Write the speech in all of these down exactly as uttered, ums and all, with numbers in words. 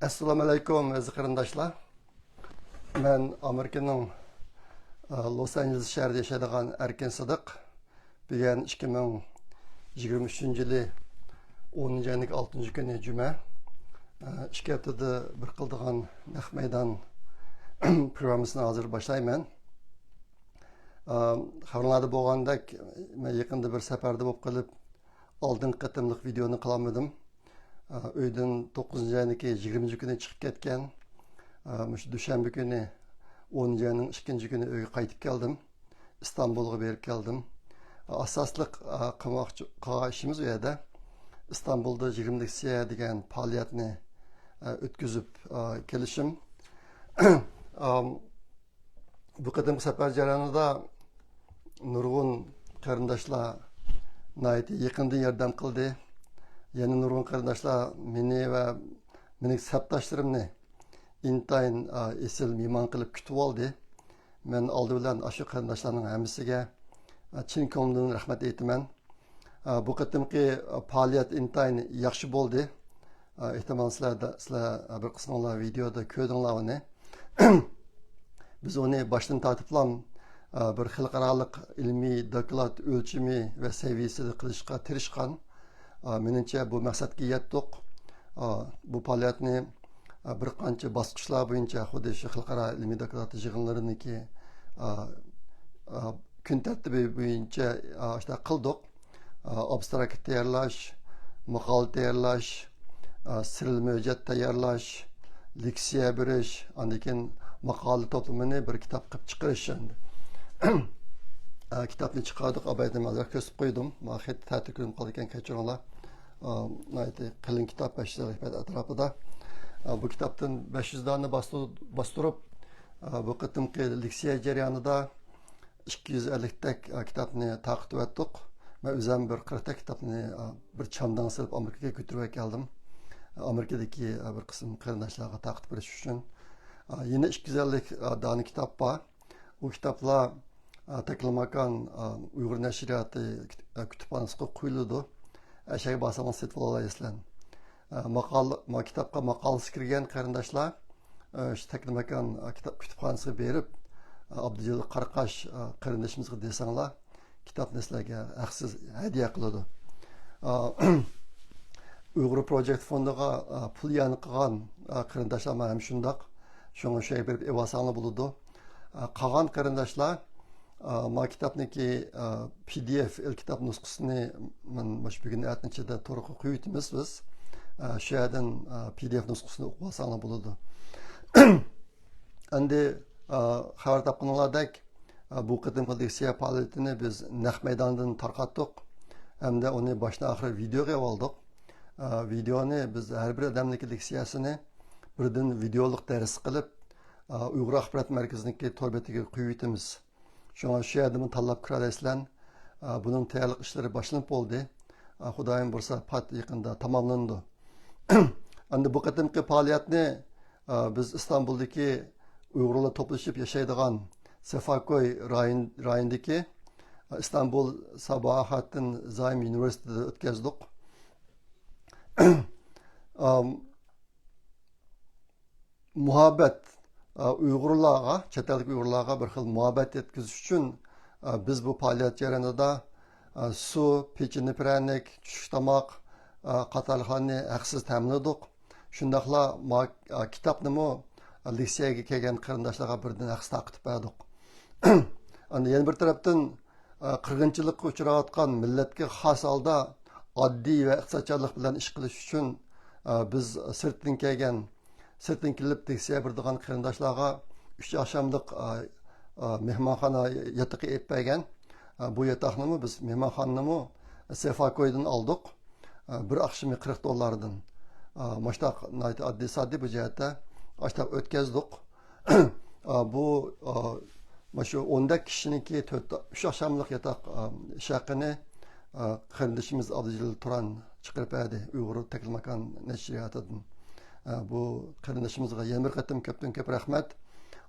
ئەسسالامۇ ئەلەيكۇم، ئەزىز قېرىنداشلار. مەن ئامېرىكىنىڭ، ئە، لوس ئانژېلېس شەھىرىدە ياشايدىغان ئەركىن سىدىق. بۈگۈن ئىككى مىڭ يىگىرمە ئۈچىنچى يىلى ئونىنچى ئاينىڭ ئالتىنچى كۈنى جۈمە. ئە، ئىككى ھەپتىدە بىر قىلىدىغان نەق مەيدان پروگراممىسىنى ھازىر باشلايمەن. ئە، خەۋىرىڭلاردا بولغاندەك، مەن يېقىندا بىر سەپەردە بولۇپ قېلىپ، ئالدىنقى قېتىملىق ۋىدېئونى قىلالمىدىم. ئە، ئۆيدىن توققۇزىنچى ئاينىڭ يىگىرمىنچى كۈنى چىقىپ كەتكەن. ئە، مۇشۇ دۈشەنبە كۈنى، ئونىنچى ئاينىڭ ئىككىنچى كۈنى ئۆيگە قايتىپ كەلدىم. ئىستانبۇلغا بېرىپ كەلدىم. ئاساسلىق، ئە، قىلماقچى، قىلغان ئىشىمىز ئۇ يەردە ئىستانبۇلدا يىگىرمە لېكسىيە دېگەن پائالىيەتنى، ئە، ئۆتكۈزۈپ، ئە، كېلىشىم. ئام، بۇ قېتىمقى سەپەر جەريانىدا نۇرغۇن قېرىنداشلار ناھايىتى يېقىندىن ياردەم قىلدى. يەنە نۇرغۇن قېرىنداشلار مېنى ۋە مېنىڭ سەپداشلىرىمنى ئىنتايىن، ئا، ئېسىل مېھمان قىلىپ كۈتۈۋالدى. مەن ئالدى بىلەن ئاشۇ قېرىنداشلارنىڭ ھەممىسىگە، ئا، چىن كۆڭلۈمدىن رەھمەت ئېيتىمەن. ئا، بۇ قېتىمقى، ئا، پائالىيەت ئىنتايىن ياخشى بولدى. ئا، ئېھتىمال سىلەردە، سىلەر، ئا، بىر قىسمىڭلار ۋىدېودا كۆردۈڭلار ئۇنى. بىز ئۇنى باشتىن تارتىپلام، ئا، بىر خەلقئارالىق ئىلمىي دوكلات ئۆلچىمى ۋە سەۋىيەسىدە قىلىشقا تىرىشقان. ئا، مېنىڭچە بۇ مەقسەتكە يەتتۇق. ئا، بۇ پائالىيەتنى، ئا، بىر قانچە باسقۇچلار بويىچە خۇددى شۇ خەلقئارا ئىلمىي دوكلات يىغىنلىرىنىڭكى، ئا، ئا، كۈن تەرتىبى بويىچە، ئا، شۇنداق قىلدۇق. ئا، ئابستراكت تەييارلاش، ماقالە تەييارلاش، ئا، سىرلىما ھۆججەت تەييارلاش، لېكسىيە بېرىش، ئاندىن كېيىن ماقالە توپلىمىنى بىر كىتاب قىلىپ چىقىرىش ئەمدى. ئا، كىتابنى چىقاردۇق، ئابايتىم ھازىر كۆرسىتىپ قويدۇم. مانا خېتى تەتۈر كۆرۈنۈپ قالىدىكەن، كەچۈرۈڭلار. ئا، ناھايىتى قېلىن كىتاب، بەش يۈز ئەللىك بەت ئەتراپىدا. ئا، بۇ كىتابتىن بەش يۈز دانە باستۇ-، باستۇرۇپ، ئا، بۇ قېتىمقى لېكسىيە جەريانىدا ئىككى يۈز ئەللىكتەك، ئا، كىتابنى تارقىتىۋەتتۇق. مەن ئۆزۈم بىر قىرىقتەك كىتابنى، ئا، بىر چامداڭغا سېلىپ ئامېرىكىغا كۆتۈرۈپ ئەكەلدىم. ئامېرىكىدىكى، ئا، بىر قىسىم قېرىنداشلارغا تارقىتىپ بېرىش ئۈچۈن. ئا، يەنە ئىككى يۈز ئەللىك، ئا، دانە كىتاب بار. ئۇ كىتابلار، ئا، تەكلىماكان، ئا، ئۇيغۇر نەشرىياتى كىت-، ئا، كۇتۇپخانىسىغا قويۇلىدۇ. ئەشەگە بارساڭلار سېتىۋالالايسىلەر. ئا، ماقالە، ما كىتابقا ماقالىسى كىرگەن قېرىنداشلار، ئا، شۇ تەكلىماكان، ئا، كىتاب كۇتۇپخانىسىغا بېرىپ، ئا، ئابدۇجېلىل قاراقاش، ئا، قېرىندىشىمىزغا دېسەڭلار، كىتابنى سىلەرگە ھەقسىز ھەدىيە قىلىدۇ. ئا، ئۇيغۇر پروجېكت فوندىغا، ئا، پۇل ئىئانە قىلغان، ئا، قېرىنداشلار ھەم شۇنداق. شۇڭا شۇ يەرگە بېرىپ ئېلىۋالساڭلار بولىدۇ. ئا، قالغان قېرىنداشلار، ئا، ما كىتابنىڭكى، ئا، پى دى ئېف ئېلكىتاب نۇسخىسىنى مەن مۇشۇ بۈگۈن ئەتىنىڭ ئىچىدە تورغا قويۇۋېتىمىز بىز. ئا، شۇ يەردىن، ئا، پى دى ئېف نۇسخىسىنى ئوقۇۋالساڭلار بولىدۇ. ئەمدى، ئا، خەۋەر تاپقىنىڭلاردەك، ئا، بۇ قېتىمقى لېكسىيە پائالىيىتىنى بىز نەق مەيداندىن تارقاتتۇق ھەمدە ئۇنى باشتىن ئاخىر ۋىدېئوغا ئېلىۋالدۇق. ئا، ۋىدېئونى بىز ھەر بىر ئادەمنىڭكى لېكسىيەسىنى بىردىن ۋىدېئولۇق دەرس قىلىپ، ئا، ئۇيغۇر ئاخبارات مەركىزىنىڭكى تور بېتىگە قويۇۋېتىمىز. شۇڭا شۇ يەردىنمۇ تاللاپ كىرەلەيسىلەر. ئا، بۇنىڭ تەييارلىق ئىشلىرى باشلىنىپ بولدى. ئا، خۇدايىم بۇيرۇسا پات يېقىندا تاماملىنىدۇ. ئەمدى بۇ قېتىمقى پائالىيەتنى، ئا، بىز ئىستانبۇلدىكى ئۇيغۇرلار توپلىشىپ ياشايدىغان سېفاكوي رايون، رايونىدىكى، ئا، ئىستانبۇل ساباھەتتىن زايم ئۇنىۋېرسىتېتىدا ئۆتكۈزدۇق. ئام، مۇھەببەت، ئا، ئۇيغۇرلارغا، چەت ئەلدىكى ئۇيغۇرلارغا بىر خىل مۇھەببەت يەتكۈزۈش ئۈچۈن، ئا، بىز بۇ پائالىيەت جەريانىدا، ئا، سۇ، پېچىنە پىرەنىك، چۈشلۈك تاماق، ئا، قاتارلىقلارنى ھەقسىز تەمىنلىدۇق. شۇنداقلا ما-، ئا، كىتابنىمۇ، ئا، لېكسىيەگە كەلگەن قېرىنداشلارغا بىردىن ھەقسىز تارقىتىپ بەردۇق. ئەمدى يەنە بىر تەرەپتىن، ئا، قىرغىنچىلىققا ئۇچراۋاتقان مىللەتكە خاس ھالدا ئاددىي ۋە ئىقتىسادچانلىق بىلەن ئىش قىلىش ئۈچۈن، ئا، بىز سىرتتىن كەلگەن، سىرتتىن كېلىپ لېكسىيە بېرىدىغان قېرىنداشلارغا ئۈچ ئاخشاملىق، ئا، ئا، مېھمانخانا ياتىقى ئېلىپ بەرگەن. ئا، بۇ ياتاقنىمۇ بىز، مېھمانخانىنىمۇ سېفاكويدىن ئالدۇق. ئا، بىر ئاخشىمى قىرىق دوللاردىن. ئا، مۇشۇنداق ناھايىتى ئاددىي ساددىي بۇ جەھەتتە. ئاشۇنداق ئۆتكۈزدۇق. ئا، بۇ، ئا، مانا شۇ ئوندەك كىشىنىڭكى تۆت، ئۈچ ئاخشاملىق ياتاق، ئا، ئىش ھەققىنى، ئا، قېرىندىشىمىز ئابدۇجېلىل تۇران چىقىرىپ بەردى، ئۇيغۇر تەكلىماكان نەشرىياتىدىن. ئا، بۇ قېرىندىشىمىزغا يەنە بىر قېتىم كۆپتىن كۆپ رەھمەت.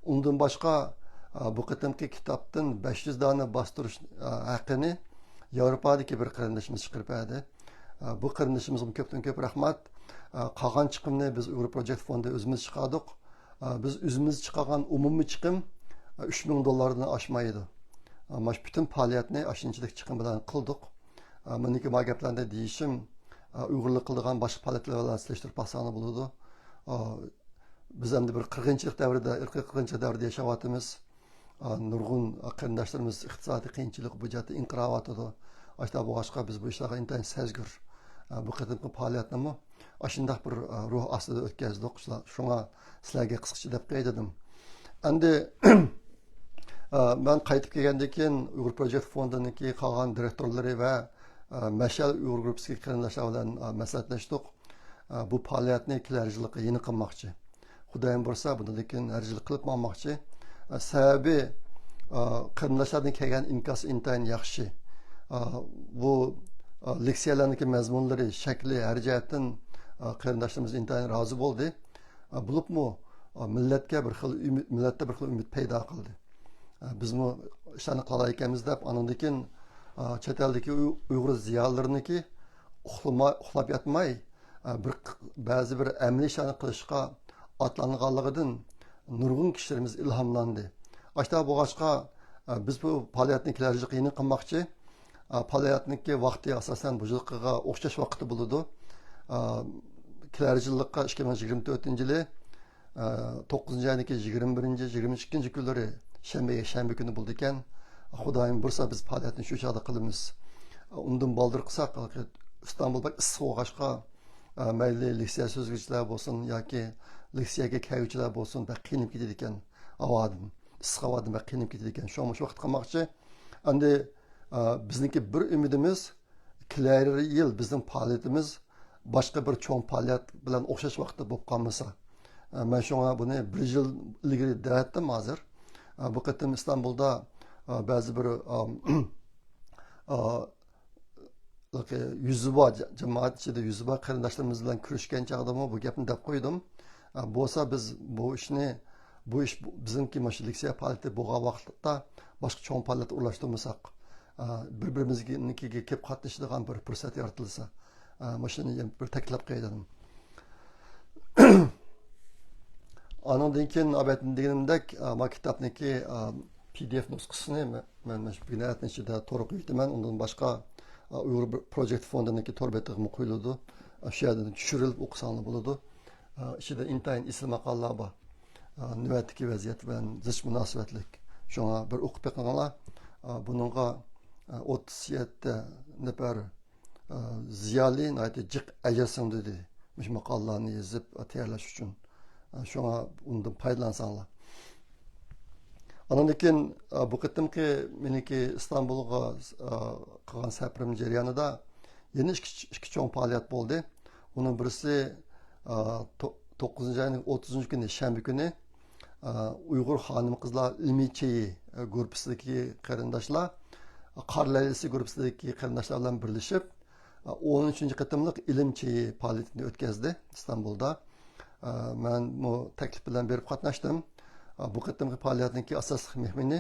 ئۇنىڭدىن باشقا، ئا، بۇ قېتىمقى كىتابتىن بەش يۈز دانە باستۇرۇش، ئا، ھەققىنى ياۋروپادىكى بىر قېرىندىشىمىز چىقىرىپ بەردى. بۇ قېرىندىشىمىزغا كۆپتىن كۆپ رەھمەت. قالغان چىقىمنى بىز ئۇيغۇر پروجېكت فوندى ئۆزىمىز چىقاردۇق. بىز ئۆزىمىز چىقارغان ئومۇمىي چىقىم ئۈچ مىڭ دوللاردىن ئاشمايدۇ. ماش پۈتۈن پائالىيەتنى ئاشۇنچىلىك چىقىم بىلەن قىلدۇق. مېنىڭكى ما گەپلەردە دېيىشىم، ئۇيغۇرلار قىلىدىغان باشقا پائالىيەتلەر بىلەن سېلىشتۇرۇپ باقساڭلار بولىدۇ. بىز ئەمدى بىر قىرغىنچىلىق دەۋرىدە، ئىرقىي قىرغىنچىلىق دەۋرىدە ياشاۋاتىمىز. نۇرغۇن قېرىنداشلىرىمىز ئىقتىسادىي قىيىنچىلىق، بۇ جەھەتتە ئىنقىرىۋاتىدۇ. ئاشۇنداق بولغاچقا، بىز بۇ ئىشلارغا ئىنتايىن سەزگۈر. بۇ قېتىمقى پائالىيەتنىمۇ ئاشۇنداق بىر روھ ئاستىدا ئۆتكۈزدۇق. شۇڭا سىلەرگە قىسقىچە دەپ قوياي دېدىم. ئەمدى مەن قايتىپ كەلگەندىن كېيىن، ئۇيغۇر پروجېكت فوندىنىڭكى قالغان دىرېكتورلىرى ۋە مەشئەل ئۇيغۇر گۇرۇپپىسىدىكى قېرىنداشلار بىلەن مەسلىھەتلەشتۇق. بۇ پائالىيەتنى كېلەر يىللىققا يېڭى قىلماقچى. خۇدايىم بۇيرۇسا، بۇنىڭدىن كېيىن ھەر يىل قىلىپ ماڭماقچى. سەۋەبى، قېرىنداشلاردىن كەلگەن ئىنكاس ئىنتايىن ياخشى. بۇ لېكسىيەلەرنىڭكى مەزمۇنلىرى، شەكلى، ھەر جەھەتتىن قېرىنداشلىرىمىز ئىنتايىن رازى بولدى. بولۇپمۇ مىللەتكە بىر خىل ئۈمىد، مىللەتتە بىر خىل ئۈمىد پەيدا قىلدى. بىزمۇ ئىشلارنى قىلالايكەنمىز دەپ، ئانىڭدىن كېيىن چەت ئەلدىكى ئۇيغۇر زىيالىيلىرىنىڭكى ئۇخلىماي، ئۇخلاپ ياتماي، بىر، بەزى بىر ئەمەلىي ئىشلارنى قىلىشقا ئاتلانغانلىقىدىن نۇرغۇن كىشىلىرىمىز ئىلھاملاندى. ئاشۇنداق بولغاچقا، بىز بۇ پائالىيەتنى كېلەر يىلقى يەنە قىلماقچى. پائالىيەتنىڭكى ۋاقتى ئاساسەن بۇ يىلقىغا ئوخشاش ۋاقىتتا بولىدۇ. كېلەر يىللىققا ئىككى مىڭ يىگىرمە تۆتىنچى يىلى، توققۇزىنچى ئاينىڭكى يىگىرمە بىرىنچى، يىگىرمە ئىككىنچى كۈنلىرى شەنبە، يەكشەنبە كۈنى بولىدىكەن. خۇدايىم بۇيرۇسا، بىز پائالىيەتنى شۇ چاغدا قىلىمىز. ئۇندىن بالدۇر قىلساق، ئىستانبۇل بەك ئىسسىق بولغاچقا، مەيلى لېكسىيە سۆزلىگۈچىلەر بولسۇن ياكى لېكسىيەگە كەلگۈچىلەر بولسۇن، بەك قىينىلىپ كېتىدىكەن ھاۋادىن. ئىسسىق ھاۋادىن بەك قىينىلىپ كېتىدىكەن. شۇڭا مۇشۇ ۋاقىت قىلماقچى. ئەمدى، ئە، بىزنىڭكى بىر ئۈمىدىمىز، كېلەر يىل بىزنىڭ پائالىيىتىمىز باشقا بىر چوڭ پائالىيەت بىلەن ئوخشاش ۋاقىتتا بولۇپ قالمىسا. ئە، مەن شۇڭا بۇنى بىر يىل ئىلگىرى دەۋەتتىم ھازىر. ئە، بۇ قېتىم ئىستانبۇلدا، ئە، بەزى بىر، ئە، ئە، يۈزى بار جا-، جامائەت ئىچىدە يۈزى بار قېرىنداشلىرىمىز بىلەن كۆرۈشكەن چاغدىمۇ بۇ گەپنى دەپ قويدۇم. ئە، بولسا بىز بۇ ئىشنى، بۇ ئىش بۇ، بىزنىڭكى مۇشۇ لېكسىيە پائالىيىتى بولغان ۋاقىتتا باشقا چوڭ پائالىيەتتە ئورۇنلاشتۇرمىساق، ئە، بىر-بىرىمىزنىڭكىگە كېلىپ قاتنىشىدىغان بىر پۇرسەت يارىتىلسا، ئە، مۇشۇنى بىر تەكىتلەپ قوياي دېدىم. ئانىڭدىن كېيىن، ئەلۋەتتە، دېگىنىمدەك، ئە، ما كىتابنىڭكى، ئە، پى دى ئېف نۇسخىسىنى مە-، مەن مۇشۇ بىنائەتنىڭ ئىچىدە تورغا قويۇۋېتىمەن. ئۇندىن باشقا، ئۇيغۇر بىر پروجېكت فوندىنىڭكى تور بېتىغىمۇ قويۇلىدۇ. شۇ يەردىن چۈشۈرۈلۈپ ئوقۇساڭلار بولىدۇ. ئىچىدە ئىنتايىن ئېسىل ماقالىلار بار. نۆۋەتتىكى ۋەزىيەت بىلەن زىچ مۇناسىۋەتلىك. شۇڭا بىر ئوقۇپ بېقىڭلار. بۇنىڭغا، ئوتتۇز يەتتە نەپەر زىيالىي ناھايىتى جىق ئەجىر سىڭدۈردى مۇشۇ ماقالىلارنى يېزىپ تەييارلاش ئۈچۈن. شۇڭا ئۇندىن پايدىلانساڭلار. ئاندىن كېيىن، بۇ قېتىمقى مېنىڭكى ئىستانبۇلغا قىلغان سەپىرىم جەريانىدا يەنە ئىككى، ئىككى چوڭ پائالىيەت بولدى. ئۇنىڭ بىرسى، تو-، توققۇزىنچى ئاينىڭ ئوتتۇزىنچى كۈنى، شەنبە كۈنى، ئۇيغۇر خانىم-قىزلار ئىلمىي چېيى گۇرۇپپىسىدىكى قېرىنداشلار، قار لەيلىسى گۇرۇپپىسىدىكى قېرىنداشلار بىلەن بىرلىشىپ، ئون ئۈچىنچى قېتىملىق ئىلىم چېيى پائالىيىتىنى ئۆتكۈزدى ئىستانبۇلدا. مەنمۇ تەكلىپ بىلەن بېرىپ قاتناشتىم. بۇ قېتىمقى پائالىيەتنىڭكى ئاساسلىق مېھمىنى،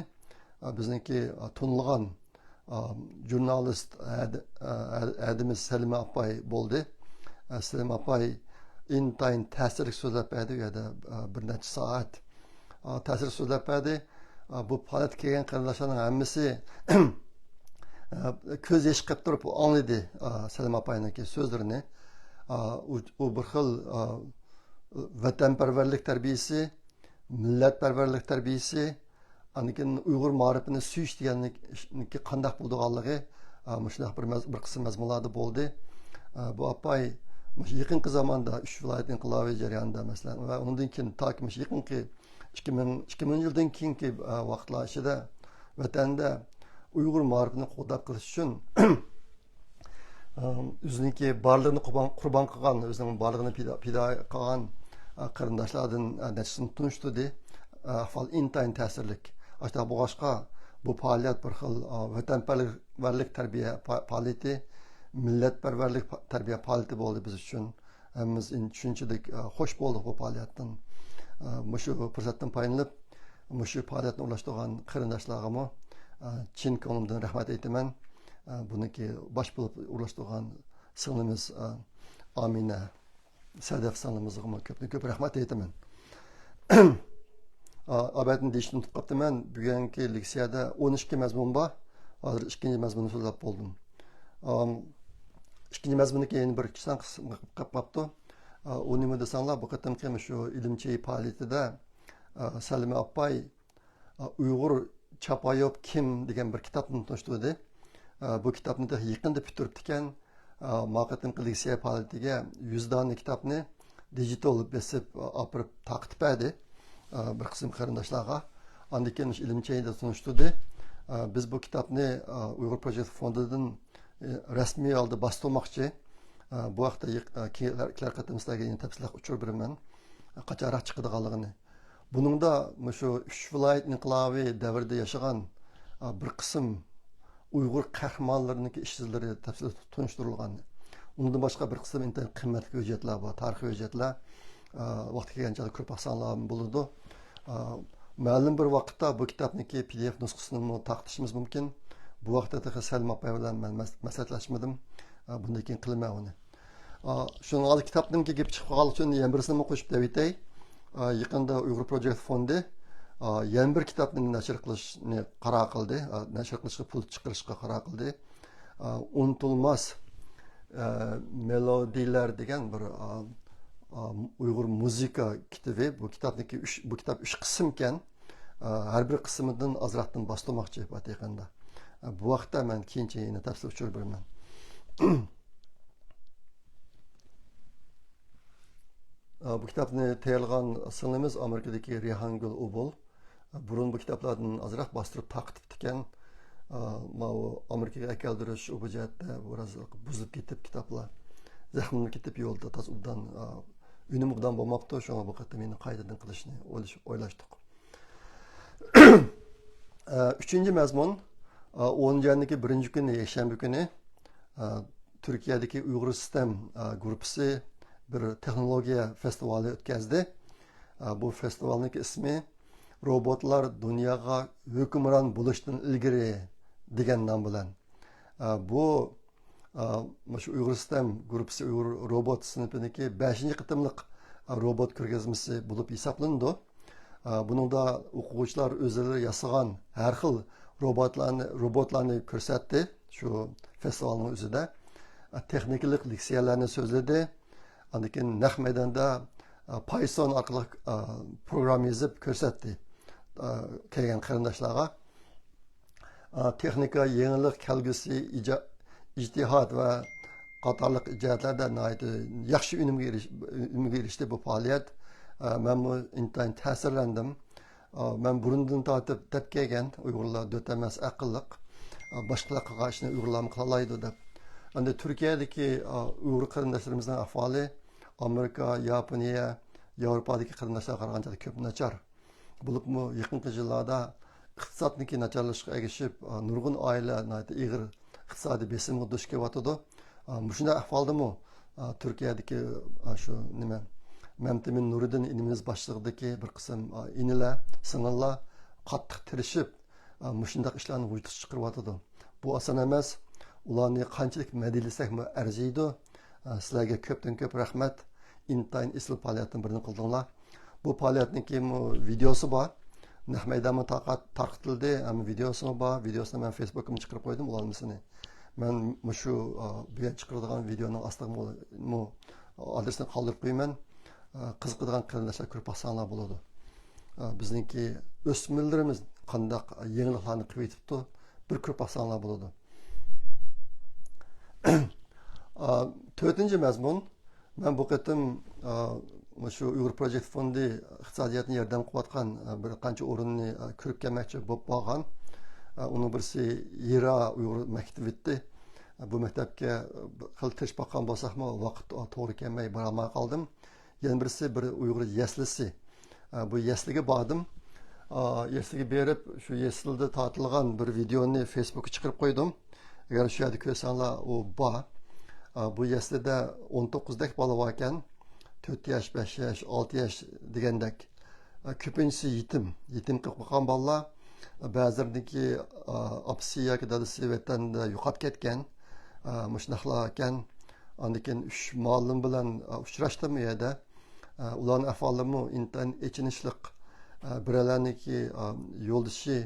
بىزنىڭكى تونۇلغان، ژۇرنالىست ھەدىمىز سەلىمە ئاپاي بولدى. سەلىمە ئاپاي ئىنتايىن تەسىرلىك سۆزلەپ بەردى ئۇ يەردە، بىر نەچچە سائەت. تەسىر سۆزلەپ بەردى. بۇ پائالىيەتكە كەلگەن قېرىنداشلارنىڭ ھەممىسى، كۆز يېشى قىلىپ تۇرۇپ ئاڭلىدى، سەلىم ئاپاينىڭكى سۆزلىرىنى. ئۇ، ئۇ بىر خىل، ۋەتەنپەرۋەرلىك تەربىيىسى، مىللەتپەرۋەرلىك تەربىيىسى، ئاندىن كېيىن ئۇيغۇر مائارىپىنى سۆيۈش دېگەننىڭكى قانداق بولىدىغانلىقى، مۇشۇنداق بىر مەز-، بىر قىسىم مەزمۇنلاردا بولدى. بۇ ئاپاي مۇشۇ يېقىنقى زاماندا ئۈچ ۋىلايەت ئىنقىلابى جەريانىدا، مەسىلەن، ۋە ئۇنىڭدىن كېيىن تاكى مۇشۇ يېقىنقى ئىككى مىڭ، ئىككى مىڭ يىلدىن كېيىنكى، ئە، ۋاقىتلار ئىچىدە ۋەتەندە ئۇيغۇر مائارىپىنى قوغداپ قېلىش ئۈچۈن، ئە، ئۆزىنىڭكى بارلىقىنى قۇربان، قۇربان قىلغان، ئۆزىنىڭ بارلىقىنى پىدا، پىدا قىلغان، ئە، قېرىنداشلاردىن، ئە، نەچچىسىنى تونۇشتۇردى. ئە، ئەھۋال ئىنتايىن تەسىرلىك. ئاشۇنداق بولغاچقا، بۇ پائالىيەت بىر خىل، ئە، ۋەتەنپەرۋەرلىك تەربىيە پا-، پائالىيىتى، مىللەتپەرۋەرلىك پا-، تەربىيە پائالىيىتى بولدى بىز ئۈچۈن. ھەممىمىز ئىن-، شۇنچىلىك، ئە، خوش بولدۇق بۇ پائالىيەتتىن. ئە، مۇشۇ پۇرسەتتىن پايدىلىنىپ، مۇشۇ پائالىيەتنى ئورۇنلاشتۇرغان قېرىنداشلارغىمۇ، ئە، چىن كۆڭلۈمدىن رەھمەت ئېيتىمەن. ئە، بۇنىڭكى باش بولۇپ ئورۇنلاشتۇرغان سىڭلىمىز، ئا، ئامىنە سەدەف سىڭلىمىزغىمۇ كۆپتىن كۆپ رەھمەت ئېيتىمەن. ئا، ئابەتنى دېيىشنى ئۇنتۇپ قاپتىمەن. بۈگۈنكى لېكسىيەدە ئون ئىككى مەزمۇن بار. ھازىر ئىككىنچى مەزمۇننى سۆزلەپ بولدۇم. ئام، ئىككىنچى مەزمۇننىڭ كېيىن بىر كىچىككىنە قىسىم قېلىپ قاپتۇ. ئا، ئۇ نېمە دېسەڭلار، بۇ قېتىمقى مۇشۇ ئىلىم چېيى پائالىيىتىدە، ئا، سەلىمە ئاپاي، ئا، ئۇيغۇر چاپايوف كىم دېگەن بىر كىتابنى تونۇشتۇردى. ئا، بۇ كىتابنى تېخى يېقىندا پۈتتۈرۈپتىكەن. ئا، ما قېتىمقى لېكسىيە پائالىيىتىگە يۈز دانە كىتابنى دىجىتال بېسىپ، ئا، ئاپىرىپ تارقىتىپ بەردى، ئا، بىر قىسىم قېرىنداشلارغا. ئاندىن كېيىن مۇشۇ ئىلىم چېيىدە تونۇشتۇردى. ئا، بىز بۇ كىتابنى، ئا، ئۇيغۇر پروجېكت فوندىدىن، ئا، رەسمىي ھالدا باستۇرماقچى. ئا، بۇ ھەقتە يېق-، ئا، كېيىن-، كېلەر قېتىم سىلەرگە يەنە تەپسىلىي ئۇچۇر بېرىمەن. قاچانراق چىقىدىغانلىقىنى. بۇنىڭدا مۇشۇ ئۈچ ۋىلايەت ئىنقىلابى دەۋرىدە ياشىغان، ئا، بىر قىسىم ئۇيغۇر قەھرىمانلىرىنىڭكى ئىش ئىزلىرى تەپسىلىي تونۇشتۇرۇلغان. ئۇنىڭدىن باشقا بىر قىسىم ئىنتايىن قىممەتلىك ھۆججەتلەر بار، تارىخىي ھۆججەتلەر. ئا، ۋاقتى كەلگەن چاغدا كۆرۈپ باقساڭلار بولىدۇ. ئا، مەلۇم بىر ۋاقىتتا بۇ كىتابنىڭكى پى دى ئېف نۇسخىسىنىمۇ تارقىتىشىمىز مۇمكىن. بۇ ۋاقىتتا تېخى سەلىم ئاپاي بىلەن مەن مەس-، مەسلىھەتلەشمىدىم. ئا، بۇندىن كېيىن قىلىمەن ئۇنى. ئا، شۇنىڭ ئالدى كىتابنىڭكى گېپى چىقىپ قالغانلىقى ئۈچۈن يەنە بىرسىنىمۇ قوشۇپ دەۋېتەي. ئا، يېقىندا ئۇيغۇر پروجېكت فوندى، ئا، يەنە بىر كىتابنى نەشر قىلىشنى قارار قىلدى. ئا، نەشر قىلىشقا پۇل چىقىرىشقا قارار قىلدى. ئا، ئۇنتۇلماس، ئا، مېلودىيلەر دېگەن بىر، ئا، ئا، ئۇيغۇر مۇزىكا كىتابى. بۇ كىتابنىڭكى ئۈچ، بۇ كىتاب ئۈچ قىسىمكەن. ئا، ھەر بىر قىسمىدىن ئازراقتىن باستۇرماقچى پات يېقىندا. ئا، بۇ ھەقتە مەن كېيىنچە يەنە تەپسىلىي ئۇچۇر بېرىمەن. ئا، بۇ كىتابنى تەييارلىغان سىڭلىمىز ئامېرىكىدىكى رەيھانگۈل ئوبۇل. بۇرۇن بۇ كىتابلاردىن ئازراق باستۇرۇپ تارقىتىپتىكەن. ئا، ماۋۇ ئامېرىكىغا ئەكەلدۈرۈش ئۇ بۇ جەھەتتە بىراز بۇزۇلۇپ كېتىپ كىتابلار. زەخىملىنىپ كېتىپ يولدا تاز ئوبدان، ئا، ئۈنۈم ئوبدان بولماپتۇ. شۇڭا بۇ قېتىم يەنە قايتىدىن قىلىشنى ئويلاش-، ئويلاشتۇق. ئە، ئۈچىنچى مەزمۇن، ئە، ئونىنچى ئاينىڭكى بىرىنچى كۈنى، يەكشەنبە كۈنى، ئە، تۈركىيەدىكى ئۇيغۇر سىستېم، ئە، گۇرۇپپىسى بىر تېخنولوگىيە فېستىۋالى ئۆتكەزدى. ئە، بۇ فېستىۋالنىڭكى ئىسمى روبوتلار دۇنياغا ھۆكۈمران بولۇشتىن ئىلگىرى دېگەن نام بىلەن. ئە، بۇ ئا، مۇشۇ ئۇيغۇر سىستېم گۇرۇپپىسى ئۇيغۇر روبوت سىنىپىنىڭكى بەشىنچى قېتىملىق، ئا، روبوت كۆرگەزمىسى بولۇپ ھېسابلىنىدۇ. ئا، بۇنىڭدا ئوقۇغۇچىلار ئۆزلىرى ياسىغان ھەر خىل روبوتلارنى، روبوتلارنى كۆرسەتتى شۇ فېستىۋالنىڭ ئۆزىدە. ئا، تېخنىكىلىق لېكسىيەلەرنى سۆزلىدى. ئاندىن كېيىن نەق مەيداندا، ئا، پايسون ئارقىلىق، ئا، پروگرامما يېزىپ كۆرسەتتى، ئا، كەلگەن قېرىنداشلارغا. ئا، تېخنىكا، يېڭىلىق، كەلگۈسى، ئىجا-، ئىجتىھات ۋە قاتارلىق جەھەتلەردە ناھايىتى ياخشى ئۈنۈمگە ئېرىش-، ئۈنۈمگە ئېرىشتى بۇ پائالىيەت. ئا، مەنمۇ ئىنتايىن تەسىرلەندىم. ئا، مەن بۇرۇندىن تارتىپ دەپ كەلگەن، ئۇيغۇرلار دۆت ئەمەس، ئەقىللىق. ئا، باشقىلار قىلغان ئىشنى ئۇيغۇرلارمۇ قىلالايدۇ دەپ. ئەمدى تۈركىيەدىكى، ئا، ئۇيغۇر قېرىنداشلىرىمىزنىڭ ئەھۋالى ئامېرىكا، ياپونىيە، ياۋروپادىكى قېرىنداشلارغا قارىغاندا كۆپ ناچار. بولۇپمۇ يېقىنقى يىللاردا ئىقتىسادنىڭكى ناچارلىشىشىغا ئەگىشىپ، نۇرغۇن ئائىلە ناھايىتى ئېغىر ئىقتىسادىي بېسىمغا دۇچ كېلىۋاتىدۇ. مۇشۇنداق ئەھۋالدىمۇ تۈركىيەدىكى شۇ نېمە، مەمتىمىن نۇرىدىن ئىنىمىز باشچىلىقىدىكى بىر قىسىم ئىنىلەر، سىڭىللار قاتتىق تىرىشىپ، مۇشۇنداق ئىشلارنى ۋۇجۇدقا چىقىرىۋاتىدۇ. بۇ ئاسان ئەمەس. ئۇلارنى قانچىلىك مەدھىيەلىسەكمۇ ئەرزىيدۇ. سىلەرگە كۆپتىن كۆپ رەھمەت. ئىنتايىن ئېسىل پائالىيەتنىڭ بىرىنى قىلدىڭلار. بۇ پائالىيەتنىڭكى مۇ-، ۋىدېئوسى بار. نەق مەيدانمۇ تارقات-، تارقىتىلدى، ھەم ۋىدېئوسىمۇ بار. ۋىدېئوسىنى مەن فېيسبۇكىمغا چىقىرىپ قويدۇم، ئۇلانمىسىنى. مەن مۇشۇ، ئا، بۈگۈن چىقىرىدىغان ۋىدېئونىڭ ئاستىغا مۇ-، مۇ-، ئادرېسىنى قالدۇرۇپ قويىمەن. ئا، قىزىقىدىغان قېرىنداشلار كۆرۈپ باقساڭلار بولىدۇ. ئا، بىزنىڭكى ئۆسمۈرلىرىمىز قانداق يېڭىلىقلارنى قىلىۋېتىپتۇ، بىر كۆرۈپ باقساڭلار بولىدۇ. ئا، تۆتىنچى مەزمۇن، مەن بۇ قېتىم، ئا، مۇشۇ ئۇيغۇر پروجېكت فوندى ئىقتىسادىيەتنى ياردەم قىلىۋاتقان، ئا، بىر قانچە ئورۇننى، ئا، كۆرۈپ كەلمەكچى بولۇپ بارغان. ئا، ئۇنىڭ بىرسى ھىرا ئۇيغۇر مەكتىۋى ئىدى. ئا، بۇ مەكتەپكە، ئا، خېلى تىرىشىپ باققان بولساقمۇ، ۋاقىت، ئا، توغرا كەلمەي بارالماي قالدىم. يەنە بىرسى بىر ئۇيغۇر يەسلىسى. ئا، بۇ يەسلىگە باردىم. ئا، يەسلىگە بېرىپ، شۇ يەسلىدە تارتىلغان بىر ۋىدېئونى فېيسبۇكقا چىقىرىپ قويدۇم. ئەگەر شۇ يەردە كۆرسەڭلار، ئۇ بار. ئا، بۇ يەسلىدە ئون توققۇزدەك بالا باركەن. تۆت ياش، بەش ياش، ئالتە ياش دېگەندەك. ئا، كۆپىنچىسى يېتىم. يېتىم قېلىپ قالغان بالىلار. بەزىلىرىنىڭكى، ئا، ئاپىسى ياكى دادىسى ۋەتەندە يوقاپ كەتكەن. ئا، مۇشۇنداقلار ئىكەن. ئاندىن كېيىن ئۈچ مۇئەللىم بىلەن، ئە، ئۇچراشتىم ئۇ يەردە. ئە، ئۇلارنىڭ ئەھۋالىمۇ ئىنتايىن ئېچىنىشلىق. ئە، بىرەرلەرنىڭكى، ئە، يولدىشى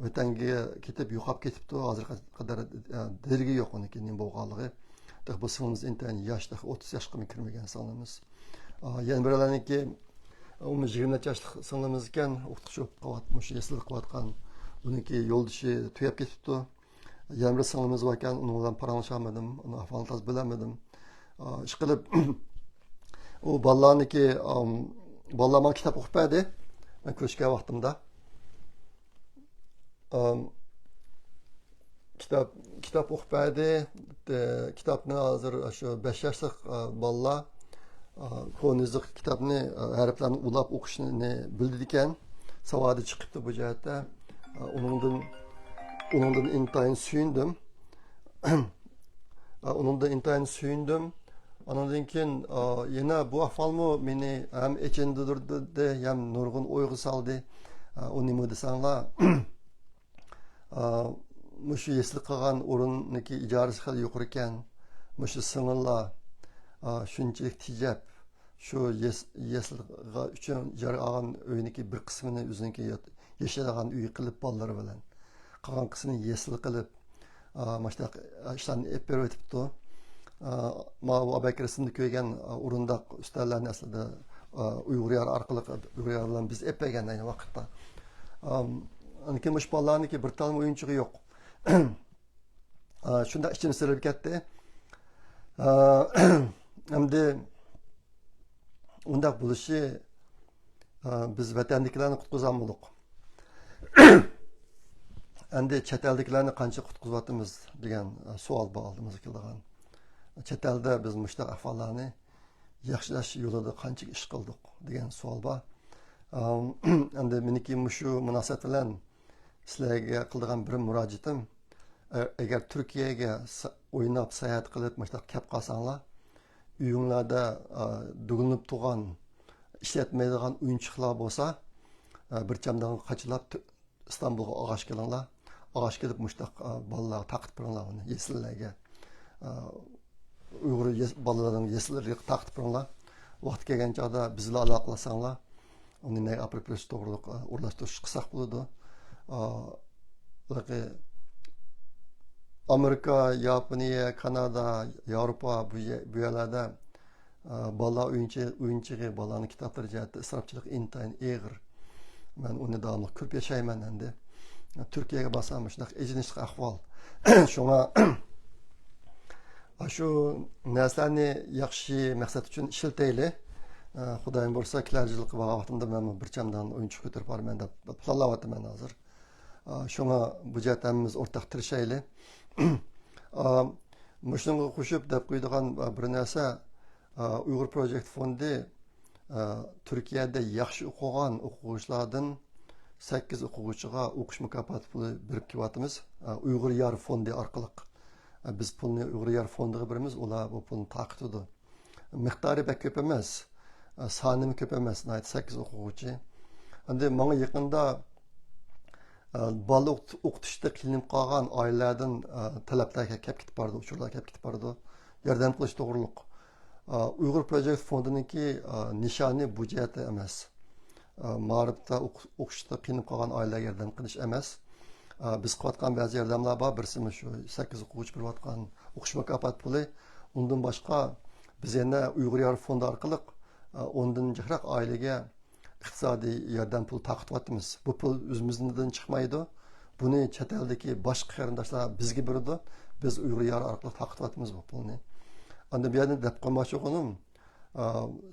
ۋەتەنگە كېتىپ يوقاپ كېتىپتۇ. ھازىرغا قەدەر، ئە، دېرىكى يوق ئۇنىڭكى نېمە بولغانلىقى. تېخى بۇ سىڭلىمىز ئىنتايىن ياش، تېخى ئوتتۇز ياشقىمۇ كىرمىگەن سىڭلىمىز. ئە، يەنە بىرەرلەرنىڭكى ئۇمۇ يىگىرمە نەچچە ياشلىق سىڭلىمىز ئىكەن، ئوقۇتقۇچى بولۇپ قېلىۋاتىدۇ، مۇشۇ يەسلىدە قېلىۋاتقان. بۇنىڭكى يولدىشى تۈگەپ كېتىپتۇ. يەنە بىر سىڭلىمىز باركەن، ئۇنىڭ بىلەن پاراڭلىشالمىدىم، ئۇنىڭ ئەھۋالىنى تازا بىلەلمىدىم. ئا، ئىشقىلىپ، ئۇ بالىلارنىڭكى، ئام، بالىلار ماڭا كىتاب ئوقۇپ بەردى، مەن كۆرۈشكەن ۋاقتىمدا. ئام، كىتاب، كىتاب ئوقۇپ بەردى. ئە، كىتابنى ھازىر شۇ بەش ياشلىق، ئە، بالىلار، ئە، كونا يېزىق كىتابنى، ئە، ھەرپلەرنى ئۇلاپ ئوقۇشنى بىلىدىكەن. ساۋادى چىقىپتۇ بۇ جەھەتتە. ئە، ئۇنىڭدىن، ئۇنىڭدىن ئىنتايىن سۆيۈندۈم. ئە، ئۇنىڭدىن ئىنتايىن سۆيۈندۈم. ئانىڭدىن كېيىن، ئە، يەنە بۇ ئەھۋالمۇ مېنى ھەم ئېچىندۇردى، ھەم نۇرغۇن ئويغا سالدى. ئە، ئۇ نېمە دېسەڭلار، ئا، مۇشۇ يەسلى قىلغان ئورۇننىڭكى ئىجارىسى خېلى يۇقىرىكەن. مۇشۇ سىڭىللار، ئا، شۇنچىلىك تېجەپ، شۇ يەس-، يەسلىغا ئۈچۈن ئىجارە ئالغان ئۆينىڭكى بىر قىسمىنى ئۆزىنىڭكى يات-، ياشايدىغان ئۆيى قىلىپ بالىلىرى بىلەن، قالغان قىسمىنى يەسلى قىلىپ، ئا، مۇشۇنداق ئىشلارنى ئېلىپ بېرىۋېتىپتۇ. ئا، ماۋۇ ئاباكى رەسىمدە كۆرگەن، ئا، ئورۇنداق ئۈستەللەرنى ئەسلىدە، ئا، ئۇيغۇر يارى ئارقىلىق، ئۇيغۇر يارى بىلەن بىز ئېلىپ بەرگەن ئەينى ۋاقىتتا. ئام، ئاندىن كېيىن مۇشۇ بالىلارنىڭكى بىر تالمۇ ئويۇنچۇقى يوق. ئا، شۇنداق ئىچىم سىرىلىپ كەتتى. ئا، ئەمدى ئۇنداق بولۇشى، ئا، بىز ۋەتەندىكىلەرنى قۇتقۇزالمىدۇق. ئەمدى چەت ئەلدىكىلەرنى قانچە قۇتقۇزۇۋاتىمىز دېگەن، ئا، سوئال بار ئالدىمىزغا كېلىدىغان. چەت ئەلدە بىز مۇشۇنداق ئەھۋاللارنى ياخشىلاش يولىدا قانچىلىك ئىش قىلدۇق دېگەن سوئال بار. ئا، ئەمدى مېنىڭكى مۇشۇ مۇناسىۋەت بىلەن سىلەرگە قىلىدىغان بىر مۇراجىئىتىم، ئە-، ئەگەر تۈركىيەگە سا-، ئويناپ، ساياھەت قىلىپ، مۇشۇنداق كەپ قالساڭلار، ئۆيۈڭلاردا، ئا، دۈگىلىنىپ تۇرغان، ئىشلەتمەيدىغان ئويۇنچۇقلار بولسا، ئا، بىر چامدىغا قاچىلاپ، تۈ-، ئىستانبۇلغا ئاغاچ كېلىڭلار. ئاغاچ كېلىپ، مۇشۇنداق، ئا، بالىلارغا تارقىتىپ بېرىڭلار ئۇنى، يەسلىلەرگە. ئا، ئۇيغۇر يەس-، بالىلىرىنىڭ يەسلىلىرىگە تارقىتىپ بېرىڭلار. ۋاقتى كەلگەن چاغدا بىز بىلەن ئالاقىلاشساڭلار، ئۇنى نەگە ئاپىرىپ بېرىش توغرۇلۇق، ئا، ئورۇنلاشتۇرۇش قىلساق بولىدۇ. ئا، ھېلىقى ئامېرىكا، ياپونىيە، كانادا، ياۋروپا بۇ يە-، بۇ يەرلەردە، ئا، بالىلار ئويۇنچى-، ئويۇنچۇقى، بالىلارنىڭ كىتابلىرى جەھەتتە ئىسراپچىلىق ئىنتايىن ئېغىر. مەن ئۇنى داۋاملىق كۆرۈپ ياشايمەن ئەمدى. تۈركىيەگە بارسام مۇشۇنداق ئېچىنىشلىق ئەھۋال. شۇڭا ئاشۇ نەرسىلەرنى ياخشى مەقسەت ئۈچۈن ئىشلىتەيلى. ئە، خۇدايىم بۇيرۇسا، كېلەر يىلقى بارغان ۋاقتىمدا مەنمۇ بىر چامدان ئويۇنچۇق كۆتۈرۈپ بارىمەن دەپ پىلانلاۋاتىمەن ھازىر. ئە، شۇڭا بۇ جەھەتتە ھەممىمىز ئورتاق تىرىشايلى. ئە، مۇشۇنىڭغا قوشۇپ دەپ قويىدىغان، ئە، بىر نەرسە، ئە، ئۇيغۇر پروجېكت فوندى، ئە، تۈركىيەدە ياخشى ئوقۇغان ئوقۇغۇچىلاردىن سەككىز ئوقۇغۇچىغا ئوقۇش مۇكاپاتى پۇلى بېرىپ كېلىۋاتىمىز. ئە، ئۇيغۇر يار فوندى ئارقىلىق. ئە، بىز پۇلنى ئۇيغۇر يار فوندىغا بېرىمىز، ئۇلار بۇ پۇلنى تارقىتىدۇ. مىقدارى بەك كۆپ ئەمەس، ئە، سانىمۇ كۆپ ئەمەس، ناھايىتى سەككىز ئوقۇغۇچى. ئەمدى ماڭا يېقىندا، ئە، بالا ئوقۇت-، ئوقۇتۇشتا قىينىلىپ قالغان ئائىلىلەردىن، ئە، تەلەپلەر كە-، كەپ كېتىپ بارىدۇ، ئۇچۇرلار كەپ كېتىپ بارىدۇ. ياردەم قىلىش توغرۇلۇق. ئا، ئۇيغۇر پروجېكت فوندىنىڭكى، ئا، نىشانى بۇ جەھەتتە ئەمەس. ئا، مائارىپتا ئوقۇ-، ئوقۇشتا قىينىلىپ قالغان ئائىلىلەرگە ياردەم قىلىش ئەمەس. ئا، بىز قىلىۋاتقان بەزى ياردەملەر بار. بىرسى مۇشۇ سەككىز ئوقۇغۇچى بېرىۋاتقان ئوقۇش مۇكاپات پۇلى. ئۇندىن باشقا بىز يەنە ئۇيغۇر يار فوندى ئارقىلىق، ئا، ئوندىن جىقراق ئائىلىگە ئىقتىسادىي ياردەم پۇلى تارقىتىۋاتىمىز. بۇ پۇل ئۆزىمىزدىن چىقمايدۇ. بۇنى چەت ئەلدىكى باشقا قېرىنداشلار بىزگە بېرىدۇ. بىز ئۇيغۇر يارى ئارقىلىق تارقىتىۋاتىمىز بۇ پۇلنى. ئاندىن بۇ يەردىن دەپ قويماقچى بولغىنىم، ئا،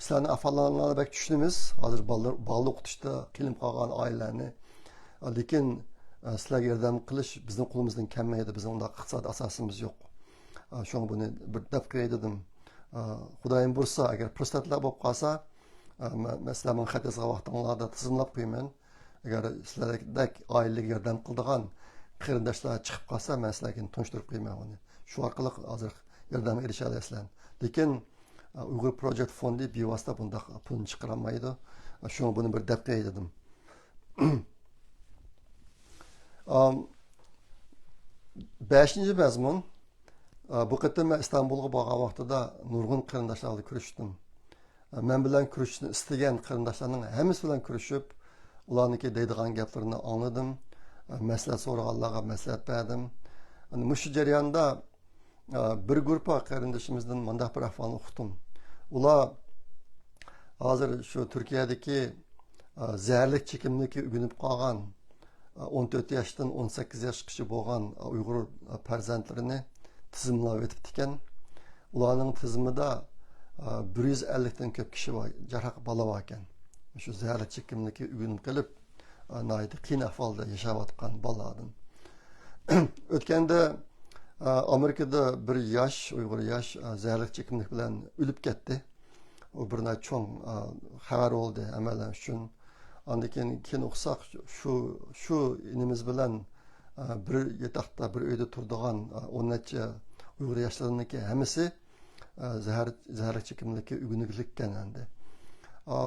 سىلەرنىڭ ئەھۋاللىرىڭلارنى بەك چۈشىنىمىز. ھازىر بالىلار، بالىلار ئوقۇتۇشتا قىينىلىپ قالغان ئائىلىلەرنى. ئا، لېكىن، ئا، سىلەرگە ياردەم قىلىش بىزنىڭ قولىمىزدىن كەلمەيدۇ. بىزنىڭ ئۇنداق ئىقتىسادىي ئاساسىمىز يوق. ئا، شۇڭا بۇنى بىر دەپ قوياي دېدىم. ئا، خۇدايىم بۇيرۇسا، ئەگەر پۇرسەتلەر بولۇپ قالسا، ئا، مە-، مەسىلەن، ماڭا خەت يازغان ۋاقتىڭلاردا تىزىملاپ قويىمەن. ئەگەر سىلەردەك ئائىلىلەرگە ياردەم قىلىدىغان قېرىنداشلار چىقىپ قالسا، مەن سىلەرگە تونۇشتۇرۇپ قويىمەن ئۇنى. شۇ ئارقىلىق ھازىر ياردەمگە ئېرىشەلەيسىلەر. لېكىن، ئۇيغۇر پروجېكت فوندى بىۋاسىتە بۇنداق پۇلنى چىقىرالمايدۇ. شۇڭا بۇنى بىر دەپ قوياي دېدىم. ئام، بەشىنچى مەزمۇن. ئا، بۇ قېتىم مەن ئىستانبۇلغا بارغان ۋاقتىدا نۇرغۇن قېرىنداشلار بىلەن كۆرۈشتۈم. ئا، مەن بىلەن كۆرۈشۈشنى ئىستىگەن قېرىنداشلارنىڭ ھەممىسى بىلەن كۆرۈشۈپ، ئۇلارنىڭكى دەيدىغان گەپلىرىنى ئاڭلىدىم. ئا، مەسلىھەت سورىغانلارغا مەسلىھەت بەردىم. ئەنە مۇشۇ جەرياندا، ئا، بىر گۇرۇپپا قېرىندىشىمىزدىن مۇنداق بىر ئەھۋالنى ئۇقتۇم. ئۇلار ھازىر شۇ تۈركىيەدىكى، ئا، زەھەرلىك چېكىملىككە ئۆگىنىپ قالغان، ئا، ئون تۆت ياشتىن ئون سەككىز ياشقىچە بولغان، ئا، ئۇيغۇر، ئا، پەرزەنتلىرىنى تىزىملاۋېتىپتىكەن. ئۇلارنىڭ تىزىمىدا، ئا، بىر يۈز ئەللىكتىن كۆپ كىشى بار، جاراق بالا باركەن. شۇ زەھەرلىك چېكىملىككە ئۆگىنىپ قېلىپ، ئا، ناھايىتى قىيىن ئەھۋالدا ياشاۋاتقان بالىلاردىن. ئۆتكەندە، ئا، ئامېرىكىدا بىر ياش، ئۇيغۇر ياش، ئا، زەھەرلىك چېكىملىك بىلەن ئۆلۈپ كەتتى. ئۇ بىر ناھايىتى چوڭ، ئا، خەۋەر بولدى ھەممەيلەن ئۈچۈن. ئاندىن كېيىن، كېيىن ئوقۇساق، شۇ، شۇ ئىنىمىز بىلەن، ئا، بىر ياتاقتا، بىر ئۆيدە تۇرىدىغان، ئا، ئون نەچچە ئۇيغۇر ياشلىرىنىڭكى ھەممىسى، ئا، زەھەر، زەھەرلىك چېكىملىككە ئۆگىنىۋېتىلگەن ئەمدى. ئا،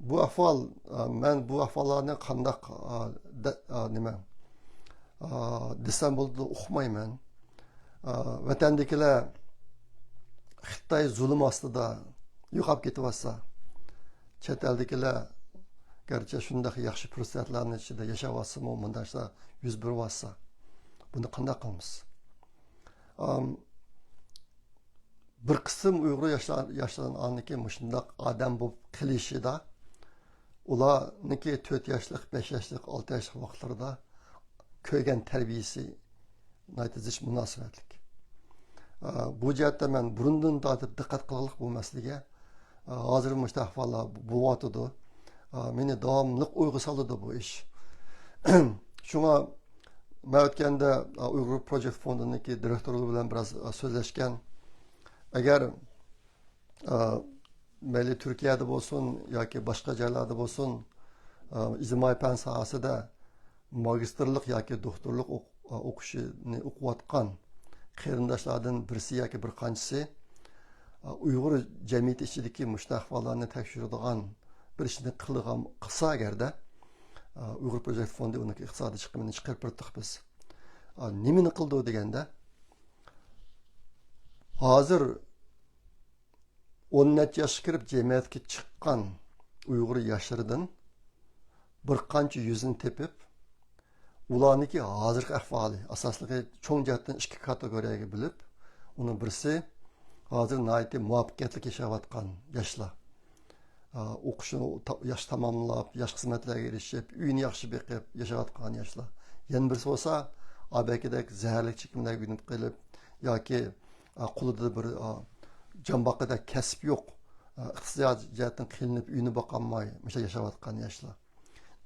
بۇ ئەھۋال، ئا، مەن بۇ ئەھۋاللارنى قانداق، ئا، دە-، ئا، نېمە، ئا، دېسەم بولىدۇ، ئۇقمايمەن. ئا، ۋەتەندىكىلەر خىتاي زۇلۇم ئاستىدا يوقاپ كېتىۋاتسا، چەت ئەلدىكىلەر گەرچە شۇنداق ياخشى پۇرسەتلەرنىڭ ئىچىدە ياشاۋاتسىمۇ، مۇنداق ئىشلار يۈز بېرىۋاتسا، بۇنى قانداق قىلىمىز؟ ئام، بىر قىسىم ئۇيغۇر ياشلار، ياشلارنىڭ ئاندىكى مۇشۇنداق ئادەم بولۇپ قېلىشىدا، ئۇلارنىڭكى تۆت ياشلىق، بەش ياشلىق، ئالتە ياشلىق ۋاقىتلىرىدا كۆرگەن تەربىيىسى ناھايىتى زىچ مۇناسىۋەتلىك. ئا، بۇ جەھەتتە مەن بۇرۇندىن تارتىپ دىققەت قىلغانلىق بۇ مەسىلىگە. ئا، ھازىر مۇشۇنداق ئەھۋاللار بولۇۋاتىدۇ. ئا، مېنى داۋاملىق ئويغا سالىدۇ بۇ ئىش. شۇڭا مەن ئۆتكەندە، ئا، ئۇيغۇر پروجېكت فوندىنىڭكى دىرېكتورى بىلەن بىراز، ئا، سۆزلەشكەن. ئەگەر، ئا، مەيلى تۈركىيەدە بولسۇن ياكى باشقا جايلاردا بولسۇن، ئا، ئىجتىمائىي پەن ساھەسىدە ماگىستىرلىق ياكى دوكتورلۇق ئوق-، ئوقۇشىنى ئوقۇۋاتقان قېرىنداشلاردىن بىرسى ياكى بىر قانچىسى، ئۇيغۇر جەمئىيىتى ئىچىدىكى مۇشۇنداق ئەھۋاللارنى تەكشۈرىدىغان بىر ئىشنى قىلغان، قىلسا ئەگەردە، ئۇيغۇر پروجېكت فوندى ئۇنىڭ ئىقتىسادىي چىقىمىنى چىقىرىپ بېرىپتۇق بىز. نېمىنى قىلىدۇ دېگەندە، ھازىر ئون نەچچە ياشقا كىرىپ جەمئىيەتكە چىققان ئۇيغۇر ياشلىرىدىن بىر قانچە يۈزنى تېپىپ، ئۇلارنىڭكى ھازىرقى ئەھۋالى، ئاساسلىقى چوڭ جەھەتتىن ئىككى كاتېگورىيەگە بۆلۈپ، ئۇنىڭ بىرسى ھازىر ناھايىتى مۇۋەپپەقىيەتلىك ياشاۋاتقان ياشلار. ئا، ئوقۇشىنى تا-، ياخشى تاماملاپ، ياخشى خىزمەتلەرگە ئېرىشىپ، ئۆيىنى ياخشى بېقىپ ياشاۋاتقان ياشلار. يەنە بىرسى بولسا، ئابەكىدەك زەھەرلىك چېكىملەرگە ئۆگىنىپ قېلىپ ياكى، ئا، قولىدا بىر، ئا، جان باققۇدەك كەسىپ يوق، ئا، ئىقتىسادىي جەھەتتىن قىينىلىپ ئۆيىنى باقالماي مۇشۇ ياشاۋاتقان ياشلار.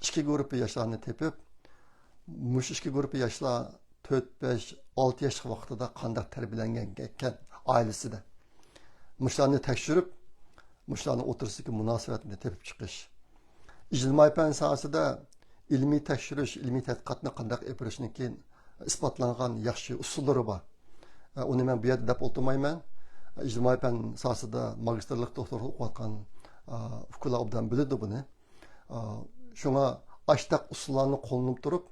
ئىككى گۇرۇپپا ياشلارنى تېپىپ، مۇشۇ ئىككى گۇرۇپپا ياشلار تۆت، بەش، ئالتە ياشلىق ۋاقتىدا قانداق تەربىيەلەنگەن ئىكەن ئائىلىسىدە، مۇشۇلارنى تەكشۈرۈپ، مۇشۇلارنىڭ ئوتتۇرىسىدىكى مۇناسىۋەتنى تېپىپ چىقىش. ئىجتىمائىي پەن ساھەسىدە ئىلمىي تەكشۈرۈش، ئىلمىي تەتقىقاتنى قانداق ئېلىپ بېرىشنىڭكى ئىسپاتلانغان ياخشى ئۇسۇللىرى بار. ئۇنى مەن بۇ يەردە دەپ ئولتۇرمايمەن. ئىجتىمائىي پەن ساھەسىدە ماگىستىرلىق، دوكتورلۇق ئوقۇۋاتقان ئۇكىلار ئوبدان بىلىدۇ بۇنى. شۇڭا ئاشتاق ئۇسۇللارنى قوللىنىپ تۇرۇپ،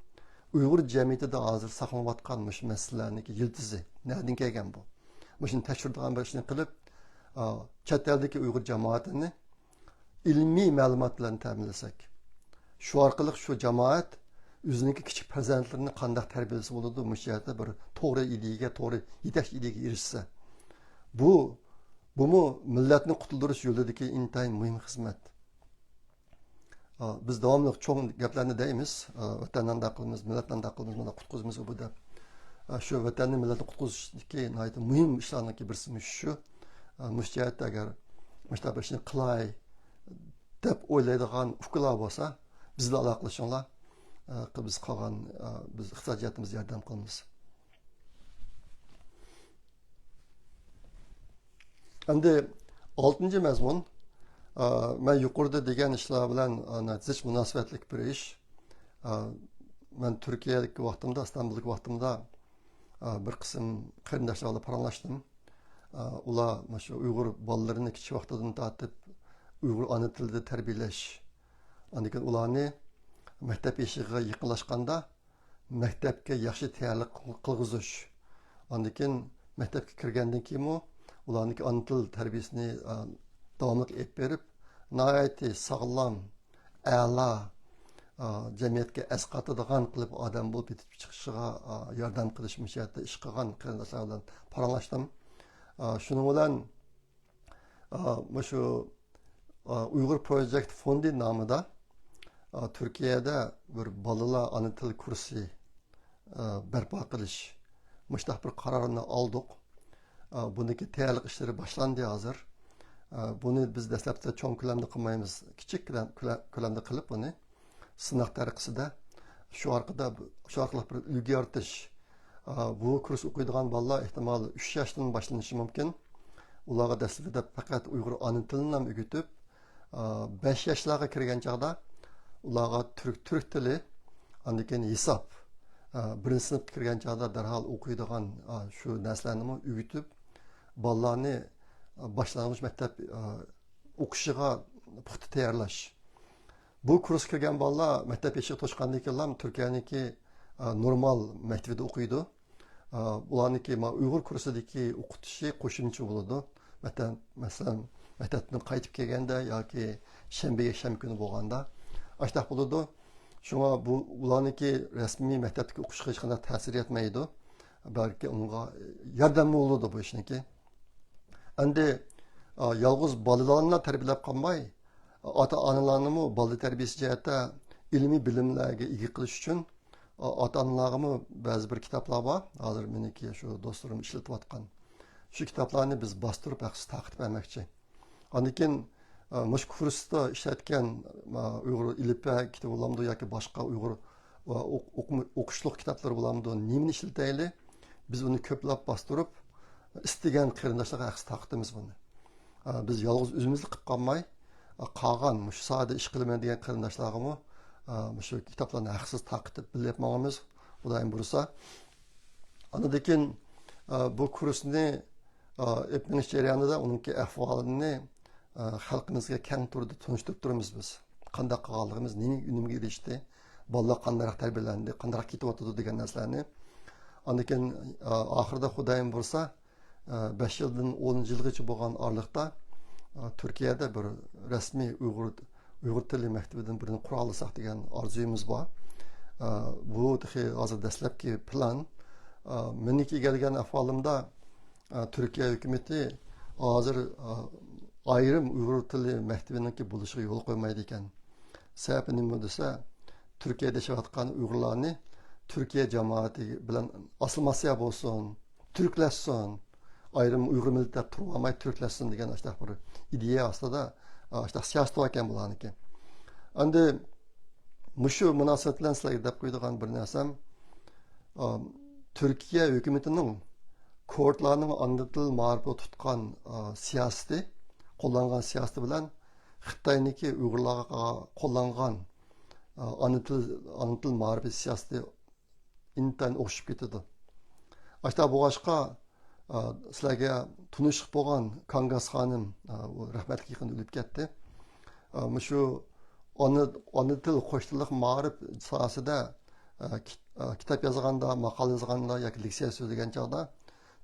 ئۇيغۇر جەمئىيىتىدە ھازىر ساقلىنىۋاتقان مۇشۇ مەسىلىلەرنىڭكى يىلتىزى نەدىن كەلگەن بۇ؟ مۇشۇنى تەكشۈرىدىغان بىر ئىشنى قىلىپ، چەت ئەلدىكى ئۇيغۇر جامائىتىنى ئىلمىي مەلۇمات بىلەن تەمىنلىسەك، شۇ ئارقىلىق شۇ جامائەت ئۆزىنىڭكى كىچىك پەرزەنتلىرىنى قانداق تەربىيەلىسە بولىدۇ، مۇشۇ جەھەتتە بىر توغرا ئىدىيەگە، توغرا يېتەكچى ئىدىيەگە ئېرىشسە، بۇ، بۇمۇ مىللەتنى قۇتۇلدۇرۇش يولىدىكى ئىنتايىن مۇھىم خىزمەت. ئا، بىز داۋاملىق چوڭ گەپلەرنى دەيمىز. ئا، ۋەتەننى ئانداق قىلىمىز، مىللەتنى ئانداق قىلىمىز، مانا قۇتقۇزىمىز بۇ دەپ. ئا، شۇ ۋەتەننى، مىللەتنى قۇتقۇزۇشتىكى ناھايىتى مۇھىم ئىشلارنىڭكى بىرسى مۇشۇ شۇ. ئا، مۇشۇ جەھەتتە ئەگەر مۇشۇنداق بىر ئىشنى قىلاي دەپ ئويلايدىغان ئۇكىلار بولسا، بىز بىلەن ئالاقىلىشىڭلار. ئا، بىز قالغان، ئا، بىز ئىقتىسادىي جەھەتتىن بىز ياردەم قىلىمىز. ئەمدى ئالتىنچى مەزمۇن، ئا، مەن يۇقىرىدا دېگەن ئىشلار بىلەن، ئا، زىچ مۇناسىۋەتلىك بىر ئىش. ئا، مەن تۈركىيەدىكى ۋاقتىمدا، ئىستانبۇلدىكى ۋاقتىمدا، ئا، بىر قىسىم قېرىنداشلار بىلەن پاراڭلاشتىم. ئا، ئۇلار مۇشۇ ئۇيغۇر بالىلىرىنى كىچىك ۋاقتىدىن تارتىپ ئۇيغۇر ئانا تىلىدا تەربىيەلەش، ئاندىن كېيىن ئۇلارنى مەكتەپ يېشىغا يېقىنلاشقاندا مەكتەپكە ياخشى تەييارلىق قىل-، قىلغۇزۇش، ئاندىن كېيىن مەكتەپكە كىرگەندىن كېيىنمۇ ئۇلارنىڭكى ئانا تىل تەربىيەسىنى، ئا، داۋاملىق ئېلىپ بېرىپ، ناھايىتى ساغلام، ئەلا، ئا، جەمئىيەتكە ئەسقاتىدىغان قىلىپ ئادەم بولۇپ يېتىپ چىقىشىغا، ئا، ياردەم قىلىش، مۇشۇ جەھەتتە ئىش قىلغان قېرىنداشلار بىلەن پاراڭلاشتىم. ئا، شۇنىڭ بىلەن، ئا، مۇشۇ، ئا، ئۇيغۇر پروجېكت فوندى نامىدا، ئا، تۈركىيەدە بىر بالىلار ئانا تىل كۇرسى، ئا، بەرپا قىلىش، مۇشۇنداق بىر قارارنى ئالدۇق. ئا، بۇنىڭكى تەييارلىق ئىشلىرى باشلاندى ھازىر. ئا، بۇنى بىز دەسلەپتە چوڭ كۆلەمدە قىلمايمىز، كىچىك كۆلەم-، كۆلە-، كۆلەمدە قىلىپ بۇنى سىناق تەرىقىسىدە شۇ ئارقىدا، شۇ ئارقىلىق بىر ئۈلگە يارىتىش. ئا، بۇ كۇرس ئوقۇيدىغان بالىلار ئېھتىمال ئۈچ ياشتىن باشلىنىشى مۇمكىن. ئۇلارغا دەسلىپىدە پەقەت ئۇيغۇر ئانا تىلىنىلا ئۆگىتىپ، ئا، بەش ياشلارغا كىرگەن چاغدا ئۇلارغا تۈرك، تۈرك تىلى، ئاندىن كېيىن ھېساب، ئا، بىرىنچى سىنىپقا كىرگەن چاغدا دەرھال ئوقۇيدىغان، ئا، شۇ نەرسىلەرنىمۇ ئۆگىتىپ، بالىلارنى، ئا، باشلانغۇچ مەكتەپ، ئا، ئوقۇشىغا پۇختا تەييارلاش. بۇ كۇرسقا كىرگەن بالىلار مەكتەپ ئېشىكى توشقاندىن كېيىنلا تۈركىيەنىڭكى، ئا، نورمال مەكتىۋىدە ئوقۇيدۇ. ئا، بۇلارنىڭكى ما ئۇيغۇر كۇرسىدىكى ئوقۇتۇشى قوشۇمچە بولىدۇ. مەتەن-، مەسىلەن، مەكتەپتىن قايتىپ كەلگەندە ياكى شەنبە، يەكشەنبە كۈنى بولغاندا ئاشتاق بولىدۇ. شۇڭا بۇ، بۇلارنىڭكى رەسمىي مەكتەپتىكى ئوقۇشىغا ھېچقانداق تەسىر يەتمەيدۇ. بەلكى ئۇنىڭغا ياردەممۇ بولىدۇ بۇ ئىشنىڭكى. ئەمدى، ئا، يالغۇز بالىلارنىلا تەربىيەلەپ قالماي، ئاتا-ئانىلارنىمۇ بالا تەربىيەسى جەھەتتە ئىلمىي بىلىملەرگە ئىگە قىلىش ئۈچۈن، ئا-، ئاتا-ئانىلارغىمۇ بەزى بىر كىتابلار بار. ھازىر مېنىڭكى شۇ دوستلىرىم ئىشلىتىۋاتقان. شۇ كىتابلارنى بىز باستۇرۇپ ھەقسىز تارقىتىپ بەرمەكچى. ئاندىن كېيىن، ئا، مۇشۇ كۇرستا ئىشلەتكەن، ئا، ئۇيغۇر ئېلىپبە كىتابى بولامدۇ ياكى باشقا ئۇيغۇر، ئا، ئوق-، ئوقۇم-، ئوقۇشلۇق كىتابلىرى بولامدۇ، نېمىنى ئىشلىتەيلى؟ بىز ئۇنى كۆپلەپ باستۇرۇپ، ئىستىگەن قېرىنداشلارغا ھەقسىز تارقىتىمىز بۇنى. ئا، بىز يالغۇز ئۆزىمىزلا قىلىپ قالماي، ئا، قالغان مۇشۇ ساھەدە ئىش قىلىمەن دېگەن قېرىنداشلارغىمۇ، ئا، مۇشۇ كىتابلارنى ھەقسىز تارقىتىپ بىللە ئېلىپ ماڭىمىز، خۇدايىم بۇيرۇسا. ئاندىن كېيىن، ئا، بۇ كۇرسنى، ئا، ئېلىپ مېڭىش جەريانىدا ئۇنىڭكى ئەھۋالىنى، ئا، خەلقىمىزگە كەڭ تۈردە تونۇشتۇرۇپ تۇرىمىز بىز. قانداق قىلغانلىقىمىز، نېمە ئۈنۈمگە ئېرىشتى، بالىلار قانداقراق تەربىيەلەندى، قانداقراق كېتىۋاتىدۇ دېگەن نەرسىلەرنى. ئاندىن كېيىن، ئا، ئاخىرىدا خۇدايىم بۇيرۇسا، ئە، بەش يىلدىن ئون يىلغىچە بولغان ئارىلىقتا، ئە، تۈركىيەدە بىر رەسمىي ئۇيغۇر، ئۇيغۇر تىلى مەكتىپىدىن بىرنى قۇرالىساق دېگەن ئارزۇيىمىز بار. ئە، بۇ تېخى ھازىر دەسلەپكى پىلان. ئە، مېنىڭكى ئىگىلىگەن ئەھۋالىمدا، ئە، تۈركىيە ھۆكۈمىتى ھازىر، ئە، ئايرىم ئۇيغۇر تىلى مەكتىپىنىڭكى بولۇشىغا يول قويمايدىكەن. سەۋەبى نېمە دېسە، تۈركىيەدە ياشاۋاتقان ئۇيغۇرلارنى تۈركىيە جامائىتى بىلەن ئاسسىمىلياتسىيە بولسۇن، تۈركلەشسۇن، ئايرىم ئۇيغۇر مىللىتى دەپ تۇرۇۋالماي تۈركلەشسۇن دېگەن ئاشۇنداق بىر ئىدىيە ئاستىدا، ئاشۇنداق سىياسىتى باركەن بۇلارنىڭكى. ئەمدى مۇشۇ مۇناسىۋەت بىلەن سىلەرگە دەپ قويىدىغان بىر نەرسەم، ئا، تۈركىيە ھۆكۈمىتىنىڭ كۇردلارنىڭ ئانا تىل مائارىپىغا تۇتقان، ئا، سىياسىتى، قوللانغان سىياسىتى بىلەن خىتاينىڭكى ئۇيغۇرلارغا قوللانغان، ئا، ئانا تىل، ئانا تىل مائارىپى سىياسىتى ئىنتايىن ئوخشىشىپ كېتىدۇ. ئاشۇنداق بولغاچقا، ئا، سىلەرگە تونۇشلۇق بولغان كانگاس خانىم، ئا، ئۇ رەھمەتلىك يېقىندا ئۆلۈپ كەتتى. ئا، مۇشۇ ئانا، ئانا تىل، قوش تىللىق مائارىپ ساھەسىدە، ئا، كىت-، ئا، كىتاب يازغاندا، ماقالە يازغاندا ياكى لېكسىيە سۆزلىگەن چاغدا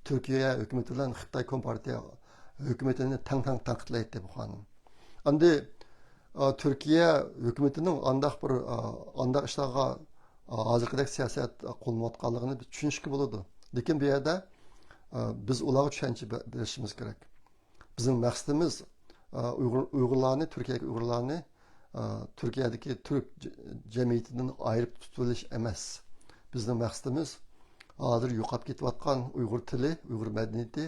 تۈركىيە ھۆكۈمىتى بىلەن خىتاي كومپارتىيە ھۆكۈمىتىنى تەڭ-تەڭ تەنقىدلەيتتى بۇ خانىم. ئەمدى، ئا، تۈركىيە ھۆكۈمىتىنىڭ ئانداق بىر، ئا، ئانداق ئىشلارغا، ئا، ھازىرقىدەك سىياسەت قوللىنىۋاتقانلىقىنى بىز چۈشىنىشكە بولىدۇ. لېكىن بۇ يەردە، ئا، بىز ئۇلارغا چۈشەنچە بە-، بېرىشىمىز كېرەك. بىزنىڭ مەقسىتىمىز، ئا، ئۇيغۇر، ئۇيغۇرلارنى، تۈركىيەدىكى ئۇيغۇرلارنى، ئا، تۈركىيەدىكى تۈرك جە-، جەمئىيىتىدىن ئايرىپ تۇتۇۋېلىش ئەمەس. بىزنىڭ مەقسىتىمىز ھازىر يوقاپ كېتىۋاتقان ئۇيغۇر تىلى، ئۇيغۇر مەدەنىيىتى،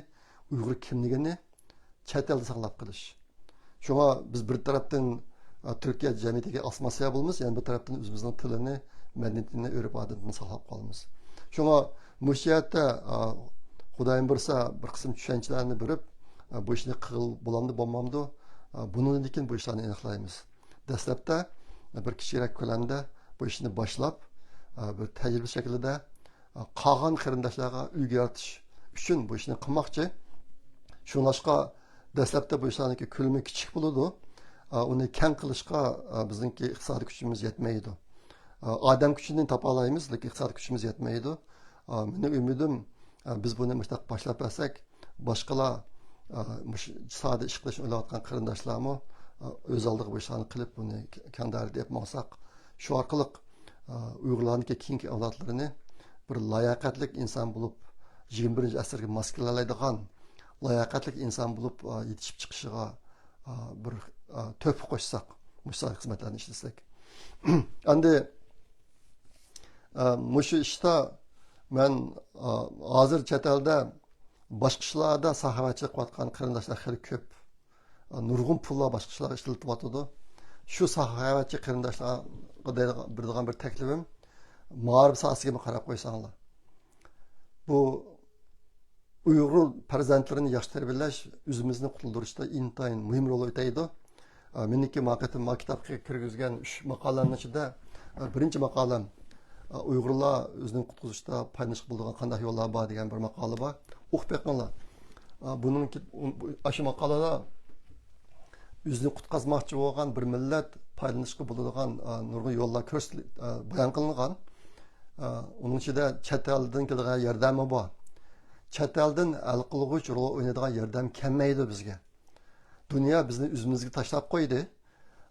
ئۇيغۇر كىملىكىنى چەت ئەلدە ساقلاپ قېلىش. شۇڭا بىز بىر تەرەپتىن، ئا، تۈركىيە جەمئىيىتىگە ئاسسىمىلياتسىيە بولىمىز، يەنە بىر تەرەپتىن ئۆزىمىزنىڭ تىلىنى، مەدەنىيىتىنى، ئۆرپ-ئادىتىنى ساقلاپ قالىمىز. شۇڭا مۇشۇ جەھەتتە، ئا، خۇدايىم بۇيرۇسا بىر قىسىم چۈشەنچىلەرنى بېرىپ، ئا، بۇ ئىشنى قىلغىلى بولامدۇ، بولمامدۇ، ئا، بۇنىڭدىن كېيىن بۇ ئىشلارنى ئېنىقلايمىز. دەسلەپتە بىر كىچىكرەك كۆلەمدە بۇ ئىشنى باشلاپ، ئا، بىر تەجرىبە شەكلىدە، قالغان قېرىنداشلارغا ئۈلگە يارىتىش ئۈچۈن بۇ ئىشنى قىلماقچى. شۇڭلاشقا دەسلەپتە بۇ ئىشلارنىڭكى كۆلىمى كىچىك بولىدۇ. ئۇنى كەڭ قىلىشقا بىزنىڭكى ئىقتىسادىي كۈچىمىز يەتمەيدۇ. ئادەم كۈچىنى تاپالايمىز، لېكىن ئىقتىسادىي كۈچىمىز يەتمەيدۇ. مېنىڭ ئۈمىدىم، ئە، بىز بۇنى مۇشۇنداق باشلاپ بەرسەك، باشقىلار، ئە، مۇشۇ ساھەدە ئىش قىلىشنى ئويلاۋاتقان قېرىنداشلارمۇ، ئە، ئۆز ئالدىغا بۇ ئىشلارنى قىلىپ، بۇنى كەڭ دائىرىدە ئېلىپ ماڭساق، شۇ ئارقىلىق، ئە، ئۇيغۇرلارنىڭكى كېيىنكى ئەۋلادلىرىنى بىر لاياقەتلىك ئىنسان بولۇپ، يىگىرمە بىرىنچى ئەسىرگە ماس كېلەلەيدىغان لاياقەتلىك ئىنسان بولۇپ، ئە، يېتىشىپ چىقىشىغا، ئە، بىر، ئە، تۆھپە قوشساق، مۇشۇ خىزمەتلەرنى ئىشلىسەك. ئەمدى ئە، مۇشۇ ئىشتا مەن، ئە، ھازىر چەت ئەلدە باشقا ئىشلاردا ساخاۋەتچىلىك قىلىۋاتقان قېرىنداشلار خېلى كۆپ. ئە، نۇرغۇن پۇللار باشقا ئىشلارغا ئىشلىتىلىۋاتىدۇ. شۇ ساخاۋەتچى قېرىنداشلارغا دەيدىغان، بېرىدىغان بىر تەكلىپىم، مائارىپ ساھەسىگىمۇ قاراپ قويساڭلار. بۇ ئۇيغۇر پەرزەنتلىرىنى ياخشى تەربىيەلەش ئۆزىمىزنى قۇتۇلدۇرۇشتا ئىنتايىن مۇھىم رول ئوينايدۇ. ئە، مېنىڭكى ما قېتىم ما كىتابقا كىرگۈزگەن ئۈچ ماقالەمنىڭ ئىچىدە، ئە، بىرىنچى ماقالەم، ئە، ئۇيغۇرلار ئۆزىنى قۇتقۇزۇشتا پايدىلىنىشقا بولىدىغان قانداق يوللار بار دېگەن بىر ماقالە بار. ئوقۇپ بېقىڭلار. ئە، بۇنىڭكى، بۇ، ئاشۇ ماقالىدا ئۆزىنى قۇتقۇزماقچى بولغان بىر مىللەت پايدىلىنىشقا بولىدىغان، ئە، نۇرغۇن يوللار كۆرسىتىل-، ئە، بايان قىلىنغان. ئە، ئۇنىڭ ئىچىدە چەت ئەلدىن كېلىدىغان ياردەممۇ بار. چەت ئەلدىن ھەل قىلغۇچ رول ئوينايدىغان ياردەم كەلمەيدۇ بىزگە. دۇنيا بىزنى ئۆزىمىزگە تاشلاپ قويدى.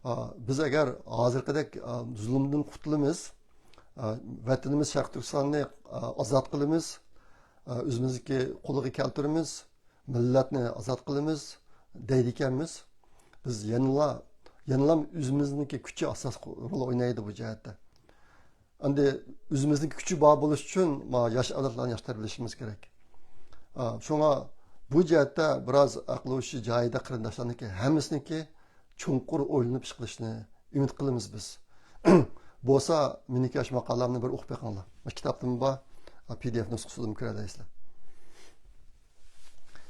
ئا، بىز ئەگەر ھازىرقىدەك، ئا، زۇلۇمدىن قۇتۇلىمىز، ئا، ۋەتىنىمىز شەرقىي تۈركىستاننى، ئا، ئازاد قىلىمىز، ئا، ئۆزىمىزنىڭكى قولىغا كەلتۈرىمىز، مىللەتنى ئازاد قىلىمىز دەيدىكەنمىز، بىز يەنىلا، يەنىلا ئۆزىمىزنىڭكى كۈچى ئاساسلىق رول ئوينايدۇ بۇ جەھەتتە. ئەمدى ئۆزىمىزنىڭ كۈچى بار بولۇش ئۈچۈن ما ياش ئەۋلادلارنى ياخشى تەربىيەلىشىمىز كېرەك. ئا، شۇڭا بۇ جەھەتتە بىراز ئەقلى ھوشى جايىدا قېرىنداشلارنىڭكى ھەممىسىنىڭكى چوڭقۇر ئويلىنىپ ئىش قىلىشىنى ئۈمىد قىلىمىز بىز. بولسا مېنىڭكى ئاشۇ ماقالەمنى بىر ئوقۇپ بېقىڭلار. كىتابتىمۇ بار، پى دى ئېف نۇسخىسىدىمۇ كۆرەلەيسىلەر.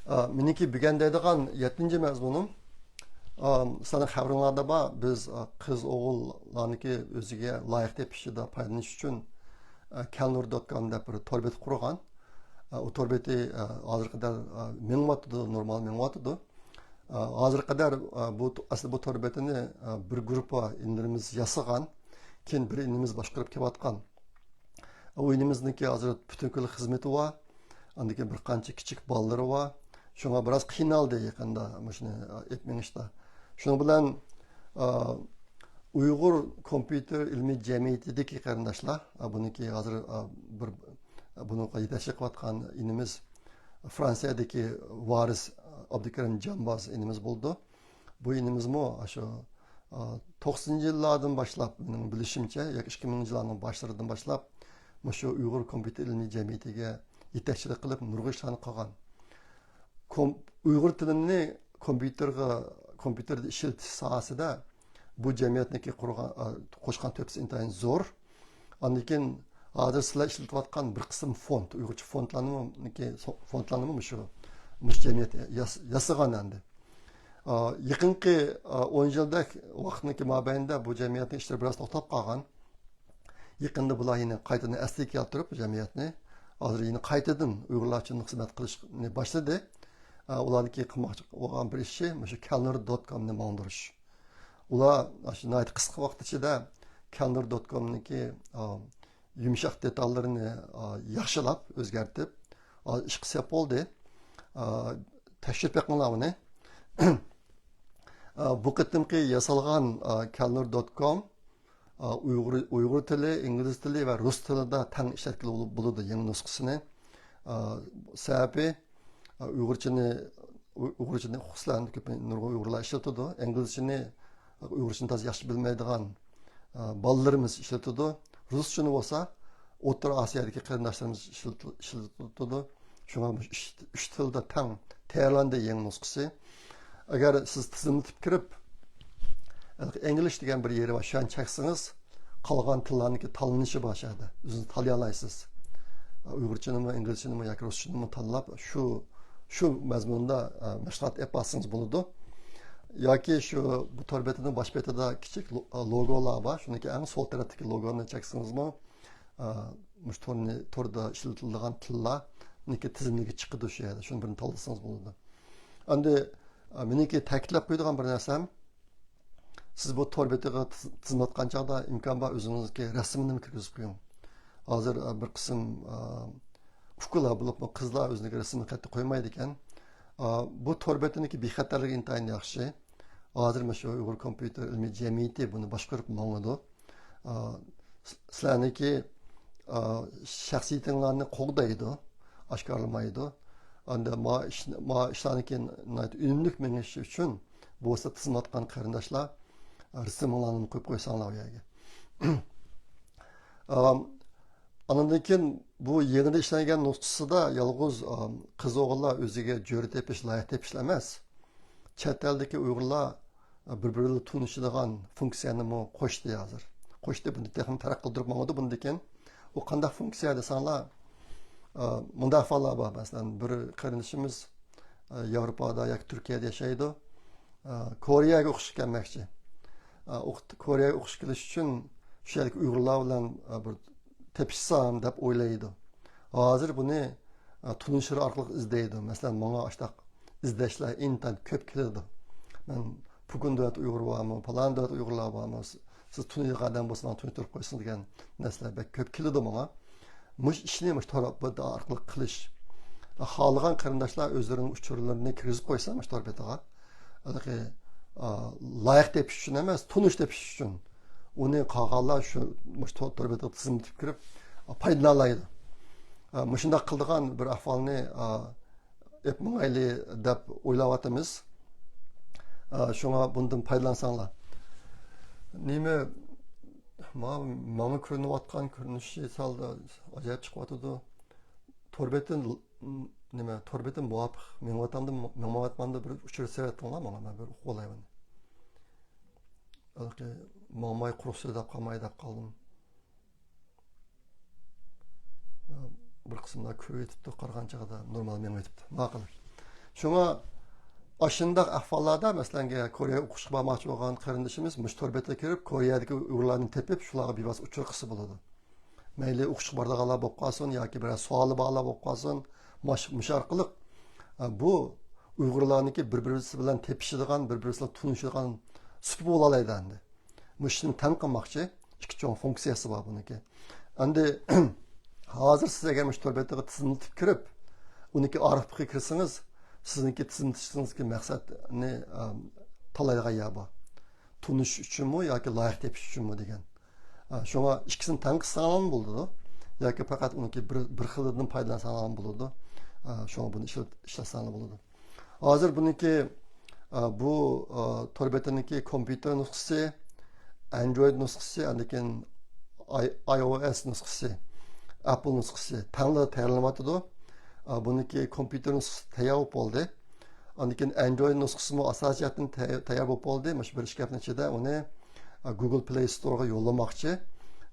ئا، مېنىڭكى بۈگۈن دەيدىغان يەتتىنچى مەزمۇنۇم، ئا، سىلەرنىڭ خەۋىرىڭلاردا بار، بىز، ئا، قىز ئوغۇللارنىڭكى ئۆزىگە لايىق تېپىشىدا پايدىلىنىش ئۈچۈن، ئا، كەلنۇر دوت كوم دەپ بىر تور بېتى قۇرغان. ئا، ئۇ تور بېتى، ئا، ھازىرغا قەدەر، ئا، مېڭىۋاتىدۇ، نورمال مېڭىۋاتىدۇ. ئا، ھازىرغا قەدەر، ئا، بۇ، ئەسلى بۇ تور بېتىنى، ئا، بىر گۇرۇپپا ئىنىلىرىمىز ياسىغان، كېيىن بىر ئىنىمىز باشقۇرۇپ كېلىۋاتقان. ئۇ ئىنىمىزنىڭكى ھازىر پۈتۈن كۈنلۈك خىزمىتى بار. ئاندىن كېيىن بىر قانچە كىچىك بالىلىرى بار. شۇڭا بىراز قىينالدى يېقىندا مۇشۇنى ئېلىپ مېڭىشتا. شۇنىڭ بىلەن، ئا، ئۇيغۇر كومپيۇتېر ئىلمىي جەمئىيىتىدىكى قېرىنداشلار، ئا، بۇنىڭكى ھازىر، ئا، بىر، بۇنىڭغا يېتەكچىلىك قىلىۋاتقان ئىنىمىز فرانسىيەدىكى ۋارىس ئابدۇكېرىم جامباز ئىنىمىز بولىدۇ. بۇ ئىنىمىزمۇ شۇ، ئا، توقسىنىنچى يىللاردىن باشلاپ، مېنىڭ بىلىشىمچە، ياكى ئىككى مىڭىنچى يىللارنىڭ باشلىرىدىن باشلاپ، مۇشۇ ئۇيغۇر كومپيۇتېر ئىلمىي جەمئىيىتىگە يېتەكچىلىك قىلىپ، نۇرغۇن ئىشلارنى قىلغان. كوم-، ئۇيغۇر تىلىنى كومپيۇتېرغا، كومپيۇتېردا ئىشلىتىش ساھەسىدە بۇ جەمئىيەتنىڭكى قۇرغان، ئا، قوشقان تۆھپىسى ئىنتايىن زور. ئاندىن كېيىن ھازىر سىلەر ئىشلىتىۋاتقان بىر قىسىم فونت، ئۇيغۇرچە فونتلارنىمۇ، فونتلارنىمۇ مۇشۇ، مۇشۇ جەمئىيەت ياس-، ياسىغان ئەمدى. ئا، يېقىنقى، ئا، ئون يىلدەك ۋاقىتنىڭكى مابەينىدە بۇ جەمئىيەتنىڭ ئىشلىرى بىراز توختاپ قالغان. يېقىندا بۇلار يەنە قايتىدىن ئەسلىگە كەلتۈرۈپ، جەمئىيەتنى ھازىر يەنە قايتىدىن ئۇيغۇرلار ئۈچۈن خىزمەت قىلىشنى باشلىدى. ئا، ئۇلارنىڭكى قىلماقچى بولغان بىر ئىشى مۇشۇ كەلنۇر دوت كومنى ماڭدۇرۇش. ئۇلار شۇ ناھايىتى قىسقا ۋاقىت ئىچىدە كەلنۇر دوت كومنىڭكى، ئا، يۇمشاق دېتاللىرىنى، ئا، ياخشىلاپ، ئۆزگەرتىپ، ئا، ئىشقا سەپ بولدى. ئا، تەكشۈرۈپ بېقىڭلار ئۇنى. ئا، بۇ قېتىمقى ياسالغان، ئا، كەلنۇر دوت كوم، ئا، ئۇيغۇر، ئۇيغۇر تىلى، ئىنگلىز تىلى ۋە رۇس تىلىدا تەڭ ئىشلەتكىلى بول-، بولىدۇ يېڭى نۇسخىسىنى. ئا، سەۋەبى، ئا، ئۇيغۇرچىنى، ئۇ-، ئۇيغۇرچىنى خۇسۇسەن كۆپ نۇرغۇن ئۇيغۇرلار ئىشلىتىدۇ. ئىنگلىزچىنى، ئۇيغۇرچىنى تازا ياخشى بىلمەيدىغان، ئا، بالىلىرىمىز ئىشلىتىدۇ. رۇسچىنى بولسا ئوتتۇرا ئاسىيادىكى قېرىنداشلىرىمىز ئىشلىتىدۇ. شۇڭا بۇ ئۈچ، ئۈچ تىلدا تەڭ تەييارلاندى يېڭى نۇسخىسى. ئەگەر سىز تىزىملىتىپ كىرىپ، ئىنگلىش دېگەن بىر يېرى بار، شۇنى چەكسىڭىز، قالغان تىللارنىڭكى تاللىنىشى بار شۇ يەردە. ئۆزىڭىز تاللىيالايسىز. ئۇيغۇرچىنىمۇ، ئىنگلىزچىنىمۇ ياكى رۇسچىنىمۇ تاللاپ، شۇ، شۇ مەزمۇندا، ئە، مەشغۇلات ئېلىپ بارسىڭىز بولىدۇ. ياكى شۇ بۇ تور بېتىنىڭ باش بېتىدە كىچىك لو-، لوگولار بار. شۇنىڭكى ئەڭ سول تەرەپتىكى لوگونى چەكسىڭىزمۇ، ئا، مۇشۇ تورنى، توردا ئىشلىتىلىدىغان تىللارنىڭكى تىزىملىكى چىقىدۇ شۇ يەردە. شۇنى بىرنى تاللىسىڭىز بولىدۇ. ئەمدى، ئا، مېنىڭكى تەكىتلەپ قويىدىغان بىر نەرسەم، سىز بۇ تور بېتىغا تىز-، تىزىملاتقان چاغدا ئىمكان بار ئۆزىڭىزنىڭكى رەسىمىنىمۇ كىرگۈزۈپ قويۇڭ. ھازىر، ئا، بىر قىسىم، ئا، ئۇكىلار بولۇپمۇ قىزلار ئۆزىنىڭ رەسىمىنى قەتئىي قويمايدىكەن. ئا، بۇ تور بېتىنىڭكى بىخەتەرلىكى ئىنتايىن ياخشى. ھازىر مۇشۇ ئۇيغۇر كومپيۇتېر ئىلمىي جەمئىيىتى بۇنى باشقۇرۇپ ماڭىدۇ. ئا، سىلەرنىڭكى، ئا، شەخسىيىتىڭلارنى قوغدايدۇ، ئاشكارىلىمايدۇ. ئەمدى ما ئىش-، ما ئىشلارنىڭكى ناھايىتى ئۈنۈملۈك مېڭىشى ئۈچۈن بولسا تىزىملاتقان قېرىنداشلار، ئا، رەسىمىڭلارنى قويۇپ قويساڭلار ئۇ يەرگە. ئا، ئاندىن كېيىن بۇ يېڭىدا ئىشلەنگەن نۇسخىسىدا يالغۇز، ئا، قىز ئوغۇللار ئۆزىگە جۆرە تېپىش، لايىق تېپىش ئەمەس، چەت ئەلدىكى ئۇيغۇرلار بىر-بىرى بىلەن تونۇشىدىغان فۇنكسىيەنىمۇ قوشتى ھازىر. قوشتى، بۇنى تېخىمۇ تەرەققىي قىلدۇرۇپ ماڭىدۇ بۇندىن كېيىن. ئۇ قانداق فۇنكسىيە دېسەڭلار، ئا، مۇنداق ئەھۋاللار بار. مەسىلەن، بىر قېرىندىشىمىز، ئا، ياۋروپادا ياكى تۈركىيەدە ياشايدۇ. ئا، كورېيەگە ئوقۇشقا كەلمەكچى. ئا، ئوق-، كورېيەگە ئوقۇشقا كېلىش ئۈچۈن شۇ يەردىكى ئۇيغۇرلار بىلەن، ئا، بىر تېپىشسام دەپ ئويلايدۇ. ھازىر بۇنى، ئا، تونۇشلىرى ئارقىلىق ئىزدەيدۇ. مەسىلەن، ماڭا ئاشتاق ئىزدەشلەر ئىنتايىن كۆپ كېلىدۇ. مەن پۇكۇن دۆلەت ئۇيغۇر بارمۇ، پالان دۆلەت ئۇيغۇرلار بارمۇ، سىز تونۇيدىغان ئادەم بولسا ماڭا تونۇشتۇرۇپ قويسۇن دېگەن نەرسىلەر بەك كۆپ كېلىدۇ ماڭا. مۇشۇ ئىشنى مۇشۇ تور بېتى ئارقىلىق قىلىش. خالىغان قېرىنداشلار ئۆزلىرىنىڭ ئۇچۇرلىرىنى كىرگۈزۈپ قويسا مۇشۇ تور بېتىغا، ھېلىقى، ئا، لايىق تېپىش ئۈچۈن ئەمەس، تونۇش تېپىش ئۈچۈن. ئۇنى قالغانلار شۇ مۇشۇ تور، تور بېتىغا تىزىملىتىپ كىرىپ، ئا، پايدىلالايدۇ. ئا، مۇشۇنداق قىلىدىغان بىر ئەھۋالنى، ئا، ئېلىپ ماڭايلى دەپ ئويلاۋاتىمىز. ئا، شۇڭا بۇندىن پايدىلانساڭلار. نېمە، ما-، ماڭا كۆرۈنۈۋاتقان كۆرۈنۈشى سەل ئاجايىپ چىقىۋاتىدۇ. تور بېتى، نېمە، تور بېتى مۇۋاپىق مېڭىۋاتامدۇ، مېڭىۋاتمامدۇ، بىر ئۇچۇرسىۋېتىڭلار ماڭا، مەن بىر ئۇقۇپ ئالاي بۇنى. ھېلىقى ماڭماي قۇرۇق سۆزلەپ قالماي دەپ قالدىم. بىر قىسىملار كۆرۈۋېتىپتۇ، قارىغان چېغىدا نورمال مېڭىۋېتىپتۇ. ماقۇل. شۇڭا ئاشۇنداق ئەھۋاللاردا، مەسىلەن، كورېيەگە ئوقۇشقا بارماقچى بولغان قېرىندىشىمىز مۇشۇ تور بېتىگە كىرىپ، كورېيەدىكى ئۇيغۇرلارنى تېپىپ، شۇلارغا بىۋاسىتە ئۇچۇر قىلسا بولىدۇ. مەيلى ئوقۇشقا بارىدىغانلار بولۇپ قالسۇن ياكى بىرەر سوئالى بارلار بولۇپ قالسۇن، ماش-، مۇشۇ ئارقىلىق، ئە، بۇ ئۇيغۇرلارنىڭكى بىر-بىرىسى بىلەن تېپىشىدىغان، بىر-بىرىسى بىلەن تونۇشىدىغان سۇپا بولالايدۇ ئەمدى. مۇشۇنى تەڭ قىلماقچى. ئىككى چوڭ فۇنكسىيەسى بار بۇنىڭكى. ئەمدى ھازىر سىز ئەگەر مۇشۇ تور بېتىغا تىزىملىتىپ كىرىپ، ئۇنىڭكى ئارخىپىغا كىرسىڭىز، سىزنىڭكى تىزىملىتىشىڭىزدىكى مەقسەتنى، ئە، تاللايدىغان يەر بار. تونۇش ئۈچۈنمۇ ياكى لايىق تېپىش ئۈچۈنمۇ دېگەن. ئە، شۇڭا ئىككىسىنى تەڭ قىلساڭلارمۇ بولىدۇ. ياكى پەقەت ئۇنىڭكى بىر، بىر خىلىدىن پايدىلانساڭلارمۇ بولىدۇ. ئە، شۇڭا بۇنى ئىشلەت-، ئىشلەتسەڭلار بولىدۇ. ھازىر بۇنىڭكى، ئە، بۇ، ئە، تور بېتىنىڭكى كومپيۇتېر نۇسخىسى، ئەندرويد نۇسخىسى، ئاندىن كېيىن ئاي-، ئاي ئو ئېس نۇسخىسى، ئەپل نۇسخىسى تەڭلا تەييارلىنىۋاتىدۇ. ئە، بۇنىڭكى كومپيۇتېر نۇسخىسى تەييار بولۇپ بولدى. ئاندىن كېيىن ئەندرويد نۇسخىسىمۇ ئاساسىي جەھەتتىن تەي-، تەييار بولۇپ بولدى. مۇشۇ بىر ئىككى ھەپتىنىڭ ئىچىدە ئۇنى، ئە، گۇگل پلەي ستورغا يوللىماقچى.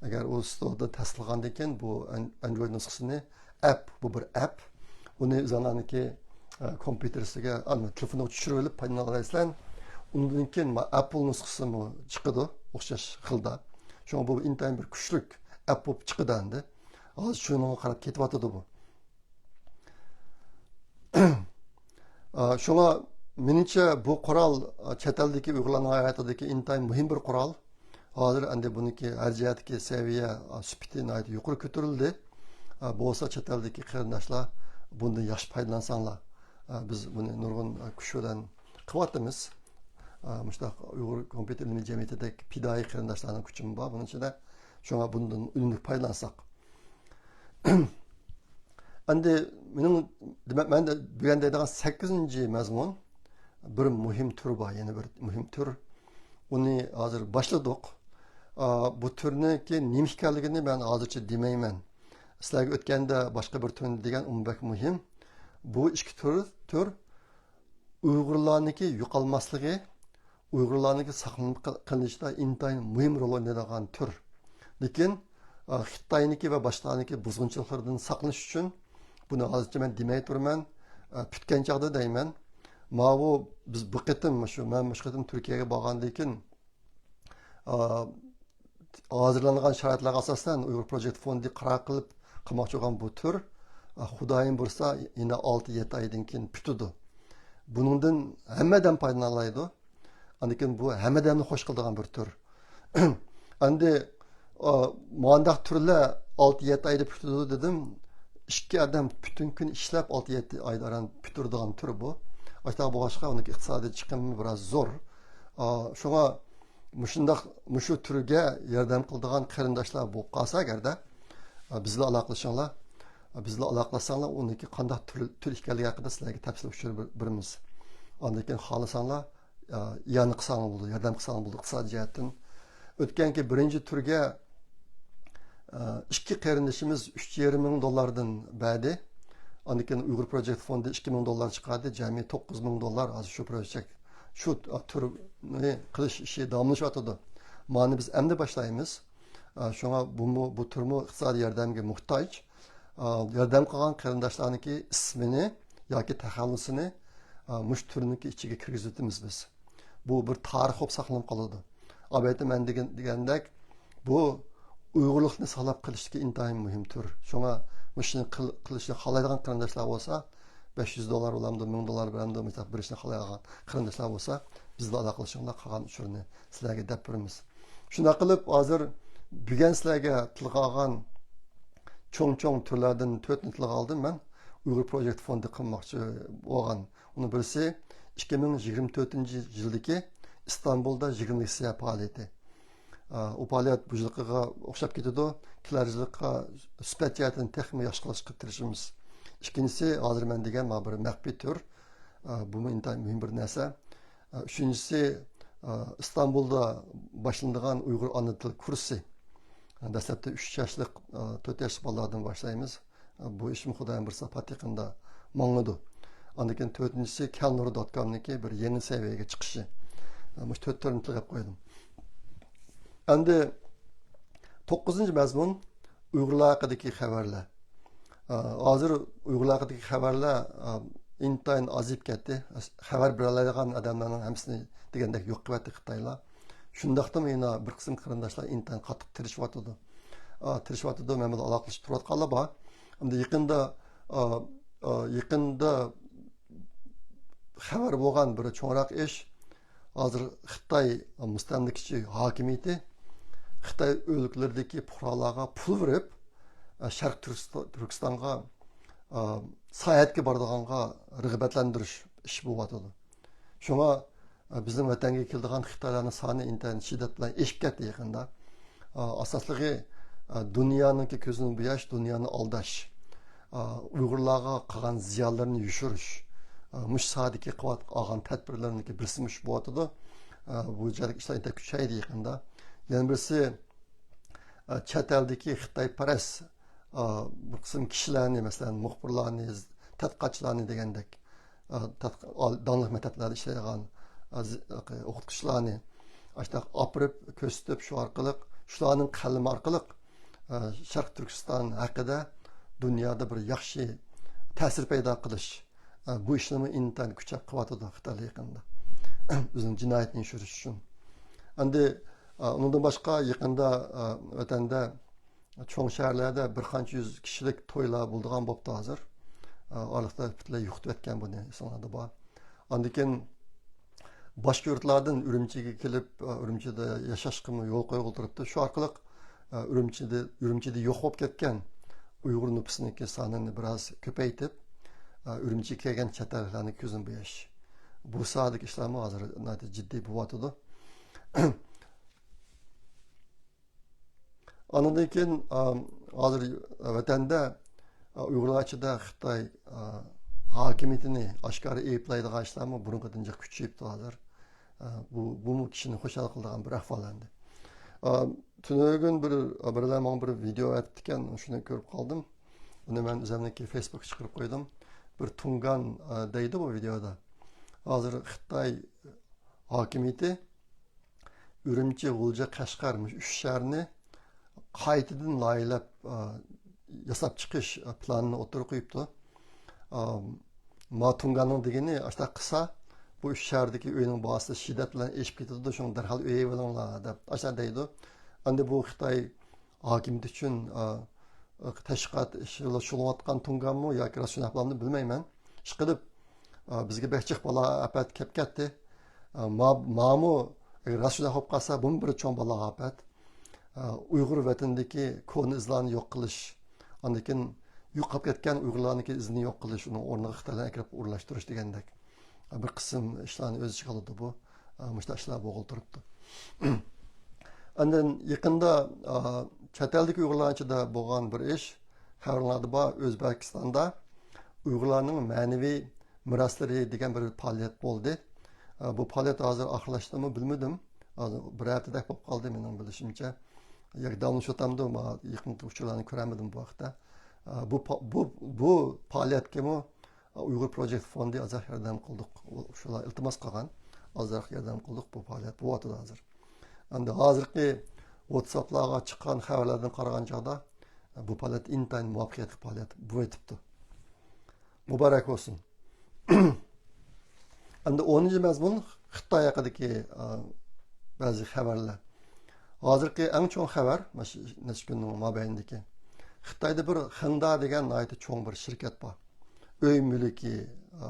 ئەگەر ئۇ ستوردا تەستىقلىغاندىن كېيىن بۇ ئەن-، ئەندرويد نۇسخىسىنى ئەپ، بۇ بىر ئەپ. ئۇنى ئۆزۈڭلارنىڭكى، ئە، كومپيۇتېرىسىگە، ئە، تېلېفونىغا چۈشۈرۈۋېلىپ پايدىلىنالايسىلەر. ئۇندىن كېيىن ما-، ئەپل نۇسخىسىمۇ چىقىدۇ ئوخشاش خىلدا. شۇڭا بۇ ئىنتايىن بىر كۈچلۈك ئەپ بولۇپ چىقىدۇ ئەمدى. ھازىر شۇنىڭغا قاراپ كېتىۋاتىدۇ بۇ. ئا، شۇڭا مېنىڭچە بۇ قورال، ئا، چەت ئەلدىكى ئۇيغۇرلارنىڭ ھاياتىدىكى ئىنتايىن مۇھىم بىر قورال. ھازىر ئەمدى بۇنىڭكى ھەر جەھەتتىكى سەۋىيە، ئا، سۈپىتى ناھايىتى يۇقىرى كۆتۈرۈلدى. ئا، بولسا چەت ئەلدىكى قېرىنداشلار بۇندىن ياخشى پايدىلانساڭلار. ئا، بىز بۇنى نۇرغۇن، ئا، كۈچ بىلەن قىلىۋاتىمىز. ئا، مۇشۇنداق ئۇيغۇر كومپيۇتېر ئىلمىي جەمئىيىتىدەك پىدائىي قېرىنداشلارنىڭ كۈچىمۇ بار بۇنىڭ ئىچىدە. شۇڭا بۇندىن ئۈنۈملۈك پايدىلانساق. ئەمدى مېنىڭ دېمەك، مەن دە-، بۈگۈن دەيدىغان سەككىزىنچى مەزمۇن، بىر مۇھىم تۈر بار، يەنە بىر مۇھىم تۈر. ئۇنى ھازىر باشلىدۇق. ئا، بۇ تۈرنىڭكى نېمە ئىكەنلىكىنى مەن ھازىرچە دېمەيمەن. سىلەرگە ئۆتكەندە باشقا بىر تۈرنى دېگەن، ئۇمۇ بەك مۇھىم. بۇ ئىككى تۈر، تۈر ئۇيغۇرلارنىڭكى يوقالماسلىقى، ئۇيغۇرلارنىڭكى ساقلىنىپ قېلىشىدا ئىنتايىن مۇھىم رول ئوينايدىغان تۈر. لېكىن، ئا، خىتاينىڭكى ۋە باشقىلارنىڭكى بۇزغۇنچىلىقلىرىدىن ساقلىنىش ئۈچۈن بۇنى ھازىرچە مەن دېمەي تۇرىمەن. ئا، پۈتكەن چاغدا دەيمەن. ماۋۇ بىز بۇ قېتىم، مۇشۇ، مەن مۇشۇ قېتىم تۈركىيەگە بارغاندىن كېيىن، ئا، ھازىرلانغان شارائىتلارغا ئاساسەن ئۇيغۇر پروجېكت فوندى قارار قىلىپ قىلماقچى بولغان بۇ تۈر، ئا، خۇدايىم بۇيرۇسا يەنە ئالتە يەتتە ئايدىن كېيىن پۈتىدۇ. بۇنىڭدىن ھەممە ئادەم پايدىلىنالايدۇ. ئاندىن كېيىن بۇ ھەممە ئادەمنى خوش قىلىدىغان بىر تۈر. ئەمدى، ئا، مانداق تۈرلەر ئالتە يەتتە ئايدا پۈتىدۇ دېدىم. ئىككى ئادەم پۈتۈن كۈن ئىشلەپ، ئالتە يەتتە ئايدا ئاران پۈتتۈرىدىغان تۈر بۇ. ئاشۇنداق بولغاچقا، ئۇنىڭكى ئىقتىسادىي چىقىمى بىراز زور. ئا، شۇڭا مۇشۇنداق، مۇشۇ تۈرگە ياردەم قىلىدىغان قېرىنداشلار بولۇپ قالسا ئەگەردە، ئا، بىز بىلەن ئالاقىلىشىڭلار. ئا، بىز بىلەن ئالاقىلاشساڭلار، ئۇنىڭكى قانداق تۈر، تۈر ئىكەنلىكى ھەققىدە سىلەرگە تەپسىلىي ئۇچۇر بېرىمىز. ئاندىن كېيىن خالىساڭلار، ئا، ئىئانە قىلساڭلار بولىدۇ، ياردەم قىلساڭلار بولىدۇ ئىقتىسادىي جەھەتتىن. ئۆتكەنكى بىرىنچى تۈرگە ئىككى قېرىندىشىمىز ئۈچ يېرىم مىڭ دوللاردىن بەردى. ئاندىن كېيىن ئۇيغۇر پروجېكت فوندى ئىككى مىڭ دوللار چىقاردى. جەمئىي توققۇز مىڭ دوللار ھازىر شۇ پروجېكت، شۇ تۈرنى قىلىش ئىشى داۋاملىشىۋاتىدۇ. مانى بىز ئەمدى باشلايمىز. شۇڭا بۇمۇ، بۇ تۈرمۇ ئىقتىسادىي ياردەمگە موھتاج. ياردەم قىلغان قېرىنداشلارنىڭكى ئىسمىنى ياكى تەخەللۇسىنى مۇشۇ تۈرنىڭكى ئىچىگە كىرگۈزۈۋېتىمىز بىز. بۇ بىر تارىخ بولۇپ ساقلىنىپ قالىدۇ. ئەلۋەتتە، مەن دېگەن، دېگەندەك، بۇ ئۇيغۇرلۇقنى ساقلاپ قېلىشتىكى ئىنتايىن مۇھىم تۈر. شۇڭا مۇشۇنى قىل-، قىلىشنى خالايدىغان قېرىنداشلار بولسا، بەش يۈز دوللار بولامدۇ، مىڭ دوللار بېرەمدۇ، مۇشۇنداق بېرىشنى خالايدىغان قېرىنداشلار بولسا، بىز بىلەن ئالاقىلىشىڭلار، قالغان ئۇچۇرنى سىلەرگە دەپ بېرىمىز. شۇنداق قىلىپ، ھازىر بۈگۈن سىلەرگە تىلغا ئالغان چوڭ-چوڭ تۈرلەردىن تۆتنى تىلغا ئالدىم مەن. ئۇيغۇر پروجېكت فوندى قىلماقچى بولغان. ئۇنىڭ بىرسى ئىككى مىڭ يىگىرمە تۆتىنچى يىلدىكى ئىستانبۇلدا يىگىرمىلىك سەيياھ پائالىيىتى. ئا، ئۇ پائالىيەت بۇ يىلقىغا ئوخشاپ كېتىدۇ. كېلەر يىلقا سۈپەت جەھەتتىن تېخىمۇ ياخشى قىلىشقا تىرىشىمىز. ئىككىنچىسى، ھازىر مەن دېگەن مانا بىر مەخپىي تۈر. ئا، بۇمۇ ئىنتايىن مۇھىم بىر نەرسە. ئا، ئۈچىنچىسى، ئا، ئىستانبۇلدا باشلىنىدىغان ئۇيغۇر ئانا تىل كۇرسى. دەسلەپتە ئۈچ ياشلىق، ئا، تۆت ياشلىق بالىلاردىن باشلايمىز. بۇ ئىشمۇ خۇدايىم بۇيرۇسا پات يېقىندا ماڭىدۇ. ئاندىن كېيىن تۆتىنچىسى كەلنۇر دوت كومنىڭكى بىر يېڭى سەۋىيەگە چىقىشى. مۇشۇ تۆت تۈرنى تىلغا ئېلىپ قويدۇم. ئەمدى توققۇزىنچى مەزمۇن ئۇيغۇرلار ھەققىدىكى خەۋەرلەر. ھازىر ئۇيغۇرلار ھەققىدىكى خەۋەرلەر ئىنتايىن ئازىيىپ كەتتى. خەۋەر بېرەلەيدىغان ئادەملەرنىڭ ھەممىسىنى دېگەندەك يوق قىلىۋەتتى خىتايلار. شۇنداقتىمۇ يەنە بىر قىسىم قېرىنداشلار ئىنتايىن قاتتىق تىرىشىۋاتىدۇ. ئا، تىرىشىۋاتىدۇ، مەن بىلەن ئالاقىلىشىپ تۇرۇۋاتقانلار بار. ئەمدى يېقىندا، ئا، ئا، يېقىندا خەۋەر بولغان بىر چوڭراق ئىش، ھازىر خىتاي مۇستەملىكىچى ھاكىمىيىتى خىتاي ئۆلكىلىرىدىكى پۇقرالارغا پۇل بېرىپ، ئا، شەرقىي تۈركىستان، تۈركىستانغا، ئا، ساياھەتكە بارىدىغانغا رىغبەتلەندۈرۈش ئىشى بولۇۋاتىدۇ. شۇڭا، ئە، بىزنىڭ ۋەتەنگە كېلىدىغان خىتايلارنىڭ سانى ئىنتايىن شىددەت بىلەن ئېشىپ كەتتى يېقىندا. ئە، ئاساسلىقى، ئە، دۇنيانىڭكى كۆزىنى بوياش، دۇنيانى ئالداش، ئە، ئۇيغۇرلارغا قىلغان زىيانلىرىنى يوشۇرۇش، ئە، مۇشۇ ساھەدىكى قىلىۋات-، ئالغان تەدبىرلىرىنىڭكى بىرسى مۇشۇ بولۇۋاتىدۇ. ئە، بۇ جەھەتتىكى ئىشلار ئىنتايىن كۈچەيدى يېقىندا. يەنە بىرسى، ئە، چەت ئەلدىكى خىتايپەرەس، ئە، بىر قىسىم كىشىلەرنى، مەسىلەن، مۇخبىرلارنى، تەتقىقاتچىلارنى دېگەندەك، ئە، تەتقىق-، ئال-، داڭلىق مەكتەپلەردە ئىشلەيدىغان، ئە، ز-، ئوقۇتقۇچىلارنى ئاشۇنداق ئاپىرىپ، كۆرسىتىپ، شۇ ئارقىلىق، شۇلارنىڭ قەلىمى ئارقىلىق، ئە، شەرقىي تۈركىستان ھەققىدە دۇنيادا بىر ياخشى تەسىر پەيدا قىلىش، ئە، بۇ ئىشنىمۇ ئىنتايىن كۈچەپ قىلىۋاتىدۇ خىتايلار يېقىندا. ئۆزىنىڭ جىنايىتىنى يوشۇرۇش ئۈچۈن. ئەمدى، ئە، ئۇنىڭدىن باشقا يېقىندا، ئە، ۋەتەندە چوڭ شەھەرلەردە بىر قانچە يۈز كىشىلىك تويلار بولىدىغان بوپتۇ ھازىر. ئارىلىقتا پۈتۈنلەي يوقىتىۋەتكەن بۇنى، ئېسىڭلاردا بار. ئاندىن كېيىن باشقا يۇرتلاردىن ئۈرۈمچىگە كېلىپ، ئۈرۈمچىدە ياشاشقىمۇ يول قويغىلى تۇرۇپتۇ. شۇ ئارقىلىق ئۈرۈمچىدە، ئۈرۈمچىدە يوق بولۇپ كەتكەن ئۇيغۇر نوپۇسىنىڭكى سانىنى بىراز كۆپەيتىپ، ئۈرۈمچىگە كەلگەن چەت ئەللىكلەرنىڭ كۆزىنى بوياش. بۇ ساھەدىكى ئىشلارمۇ ھازىر ناھايىتى جىددىي بولۇۋاتىدۇ. ئاندىن كېيىن، ئا، ھازىر ۋەتەندە، ئا، ئۇيغۇرلار ئىچىدە خىتاي، ئا، ھاكىمىيىتىنى ئاشكارا ئەيىبلەيدىغان ئىشلارمۇ بۇرۇنقىدىن جىق كۈچىيىپتۇ ھازىر. ئا، بۇ، بۇمۇ كىشىنى خۇشال قىلىدىغان بىر ئەھۋال ئەمدى. ئا، تۈنۈگۈن بىر، بىرلەر ماڭا بىر ۋىدېئو ئەتتىكەن، شۇنى كۆرۈپ قالدىم. ئۇنى مەن ئۆزۈمنىڭكى فېيسبۇكقا چىقىرىپ قويدۇم. بىر تۇڭگان، ئا، دەيدۇ بۇ ۋىدېئودا. ھازىر خىتاي ھاكىمىيىتى ئۈرۈمچى، غۇلجا، قەشقەر، مۇشۇ ئۈچ شەھەرنى قايتىدىن لايىھەلەپ، ئا، ياساپ چىقىش، ئا، پىلانىنى ئوتتۇرىغا قويۇپتۇ. ئا، ما تۇڭگاننىڭ دېگىنى، ئاشۇنداق قىلسا، بۇ ئۈچ شەھەردىكى ئۆينىڭ باھاسى شىددەت بىلەن ئېشىپ كېتىدۇ، شۇڭا دەرھال ئۆي ئېلىۋېلىڭلار، دەپ ئاشۇنداق دەيدۇ. ئەمدى بۇ خىتاي ھاكىمىيىتى ئۈچۈن، ئا، تەشۋىقات ئىشىدا شۇغۇللىنىۋاتقان تۇڭگانمۇ ياكى راست شۇنداق بولامدۇ بىلمەيمەن. ئىشقىلىپ، ئا، بىزگە بەك جىق بالا ئاپەت كەپ كەتتى. ئا، ما-، مامۇ ئەگەر راست شۇنداق بولۇپ قالسا، بۇمۇ بىر چوڭ بالا ئاپەت. ئا، ئۇيغۇر ۋەتىنىدىكى كونا ئىزلارنى يوق قىلىش، ئاندىن كېيىن يوقاپ كەتكەن ئۇيغۇرلارنىڭكى ئىزىنى يوق قىلىش، ئۇنىڭ ئورنىغا خىتايلارنى ئەكىرىپ ئورۇنلاشتۇرۇش دېگەندەك بىر قىسىم ئىشلارنى ئۆز ئىچىگە ئالىدۇ بۇ. ئە، مۇشۇنداق ئىشلار بولغىلى تۇرۇپتۇ. ئاندىن يېقىندا، ئا، چەت ئەلدىكى ئۇيغۇرلارنىڭ ئىچىدە بولغان بىر ئىش، خەۋەرلەردە بار، ئۆزبېكىستاندا ئۇيغۇرلارنىڭ مەنىۋى مىراسلىرى دېگەن بىر پائالىيەت بولدى. ئا، بۇ پائالىيەت ھازىر ئاخىرلاشتىمۇ بىلمىدىم. ھازىر بىر ھەپتىدەك بولۇپ قالدى مېنىڭ بىلىشىمچە. ياكى داۋاملىشىۋاتامدۇ، مانا يېقىنقى ئۇچۇرلارنى كۆرەلمىدىم بۇ ھەقتە. ئا، بۇ پا-، بۇ، بۇ پائالىيەتكىمۇ ئۇيغۇر پروجېكت فوندى ئازراق ياردەم قىلدۇق. شۇلار ئىلتىماس قىلغان. ئازراق ياردەم قىلدۇق، بۇ پائالىيەت بولۇۋاتىدۇ ھازىر. ئەمدى ھازىرقى ۋاتساپلارغا چىققان خەۋەرلەردىن قارىغان چاغدا، بۇ پائالىيەت ئىنتايىن مۇۋەپپەقىيەتلىك پائالىيەت بولۇۋېتىپتۇ. مۇبارەك بولسۇن. ئەمدى ئونىنچى مەزمۇن خىتاي ھەققىدىكى، ئا، بەزى خەۋەرلەر. ھازىرقى ئەڭ چوڭ خەۋەر، مانا شۇ نەچچە كۈننىڭ مابەينىدىكى. خىتايدا بىر خېڭدا دېگەن ناھايىتى چوڭ بىر شىركەت بار. ئۆي مۈلكى، ئا،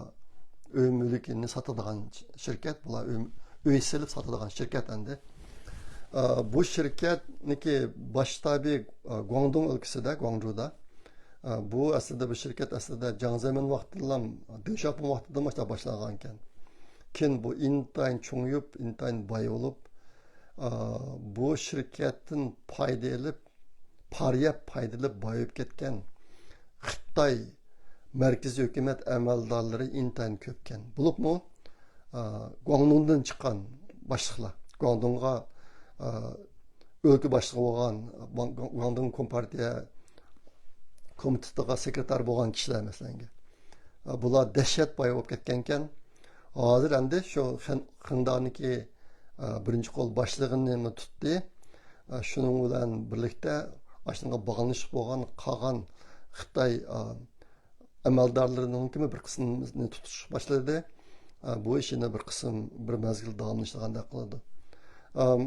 ئۆي مۈلكىنى ساتىدىغان شىركەت، بۇلار ئۆي، ئۆي سېلىپ ساتىدىغان شىركەت ئەمدى. ئا، بۇ شىركەتنىكى باش شتابى، ئا، گۇاڭدۇڭ ئۆلكىسىدە، گۇاڭجۇدا. ئا، بۇ ئەسلىدە، بۇ شىركەت ئەسلىدە جياڭ زېمىن ۋاقتىدىلا، دېڭ شياۋپىڭ ۋاقتىدىلا باشلا-، باشلانغان ئىكەن. كېيىن بۇ ئىنتايىن چوڭىيىپ، ئىنتايىن باي بولۇپ، ئا، بۇ شىركەتتىن پايدا ئېلىپ، پارىيەپ پايدا ئېلىپ بايىيىپ كەتكەن خىتاي مەركىزىي ھۆكۈمەت ئەمەلدارلىرى ئىنتايىن كۆپكەن. بولۇپمۇ، ئا، گۇاڭدۇڭدىن چىققان باشلىقلار، گۇاڭدۇڭغا، ئا، ئۆلكە باشلىقى بولغان، گۇاڭدۇڭ كومپارتىيە كومىتېتىغا سېكرېتار بولغان كىشىلەر، مەسىلەن، ئا، بۇلار دەھشەت باي بولۇپ كەتكەنكەن. ھازىر ئەمدى شۇ خېن-، خېڭدانىكى، ئا، بىرىنچى قول باشلىقىنى تۇتتى. ئا، شۇنىڭ بىلەن بىرلىكتە ئاشۇنىڭغا باغلىنىشلىق بولغان قالغان خىتاي، ئا، ئەمەلدارلىرىنىڭكىمۇ بىر قىسمىنى تۇتۇشقا باشلىدى. ئا، بۇ ئىش يەنە بىر قىسىم، بىر مەزگىل داۋاملىشىدىغاندەك قىلىدۇ. ئام،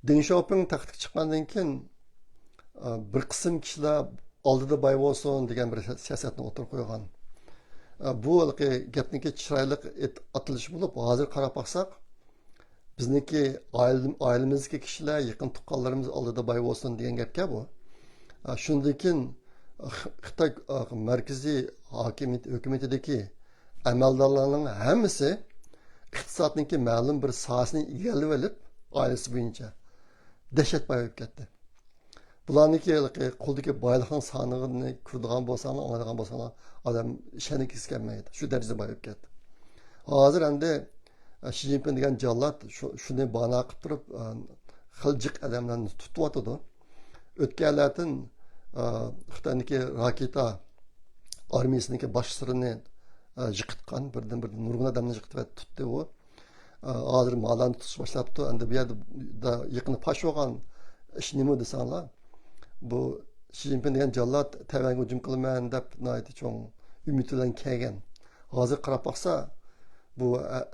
دېڭ شياۋپىڭ تەختكە چىققاندىن كېيىن، ئا، بىر قىسىم كىشىلەر ئالدىدا باي بولسۇن دېگەن بىر سىياسەتنى ئوتتۇرىغا قويغان. ئا، بۇ ھېلىقى گەپنىڭكى چىرايلىق ئېت-، ئاتىلىشى بولۇپ، ھازىر قاراپ باقساق، بىزنىڭكى ئائىلە-، ئائىلىمىزدىكى كىشىلەر، يېقىن تۇغقانلىرىمىز ئالدىدا باي بولسۇن دېگەن گەپكەن بۇ. ئا، شۇندىن كېيىن خ-، خىتاي، ئا، مەركىزىي ھاكىمىيەت، ھۆكۈمىتىدىكى ئەمەلدارلارنىڭ ھەممىسى ئىقتىسادنىڭكى مەلۇم بىر ساھەسىنى ئىگىلىۋېلىپ، ئائىلىسى بويىچە دەھشەت باي بولۇپ كەتتى. بۇلارنىڭكى ھېلىقى قولدىكى بايلىقنىڭ سانىنى كۆرىدىغان بولساڭلار، ئاڭلايدىغان بولساڭلار، ئادەم ئىشەنگۈسى كەلمەيدۇ. شۇ دەرىجىدە باي بولۇپ كەتتى. ھازىر ئەمدى، ئە، شى جىنپىڭ دېگەن جاللات شۇ، شۇنى بانا قىلىپ تۇرۇپ، ئە، خېلى جىق ئادەملەرنى تۇتۇۋاتىدۇ. ئۆتكەنلەردىن، ئە، خىتاينىڭكى راكېتا ئارمىيىسىنىڭكى باشلىرىنى، ئە، يىقىتقان، بىردىن بىر نۇرغۇن ئادەمنى يىقىتىپ تۇتتى ئۇ. ئە، ھازىر مالارنى تۇتۇش باشلاپتۇ. ئەمدى بۇ يەردە يېقىندا پاش بولغان ئىش نېمە دېسەڭلار، بۇ شى جىنپىڭ دېگەن جاللات تەيۋەنگە ھۇجۇم قىلىمەن دەپ ناھايىتى چوڭ ئۈمىد بىلەن كەلگەن. ھازىر قاراپ باقسا، بۇ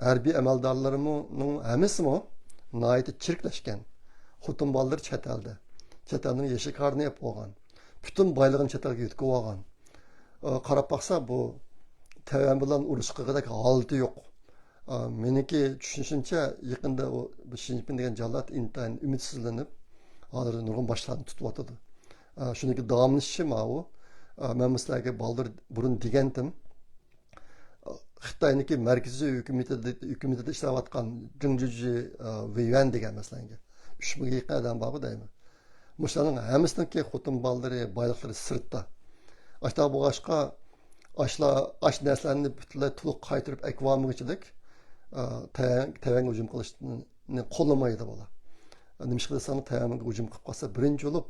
ھەربىي ئەمەلدارلىرىمۇنىڭ ھەممىسىمۇ ناھايىتى چىرىكلەشكەن. خوتۇن بالىلىرى چەت ئەلدە. چەت ئەلنىڭ يېشىل كارتىنى ئېلىپ بولغان. پۈتۈن بايلىقىنى چەت ئەلگە يۆتكىۋالغان. ئا، قاراپ باقسا، بۇ تەيۋەن بىلەن ئۇرۇش قىلغۇدەك ھالىتى يوق. ئا، مېنىڭكى چۈشىنىشىمچە، يېقىندا ئۇ شى جىنپىڭ دېگەن جاللات ئىنتايىن ئۈمىدسىزلىنىپ، ھازىر نۇرغۇن باشلارنى تۇتۇۋاتىدۇ. ئا، شۇنىڭكى داۋاملىشىشى ماۋۇ. ئا، مەن بۇ سىلەرگە بالدۇر بۇرۇن دېگەنتىم. خىتاينىڭكى مەركىزىي ھۆكۈمىتىدە، ھۆكۈمىتىدە ئىشلەۋاتقان جېڭ جۈجى، ئا، ۋېيۈەن دېگەن، مەسىلەن، ئۈچ مىڭغا يېقىن ئادەم بارغۇ دەيمەن. مۇشۇلارنىڭ ھەممىسىنىڭكى خوتۇن بالىلىرى، بايلىقلىرى سىرتتا. ئاشۇنداق بولغاچقا، ئاشۇلار ئاشۇ نەرسىلەرنى پۈتۈنلەي تولۇق قايتۇرۇپ ئەكىۋالمىغۇچىلىك، ئا، تەيۋەن-، تەيۋەنگە ھۇجۇم قىلىشنى قوللىمايدۇ بۇلار. نېمىشقا دېسەڭلار، تەيۋەنگە ھۇجۇم قىلىپ قالسا، بىرىنچى بولۇپ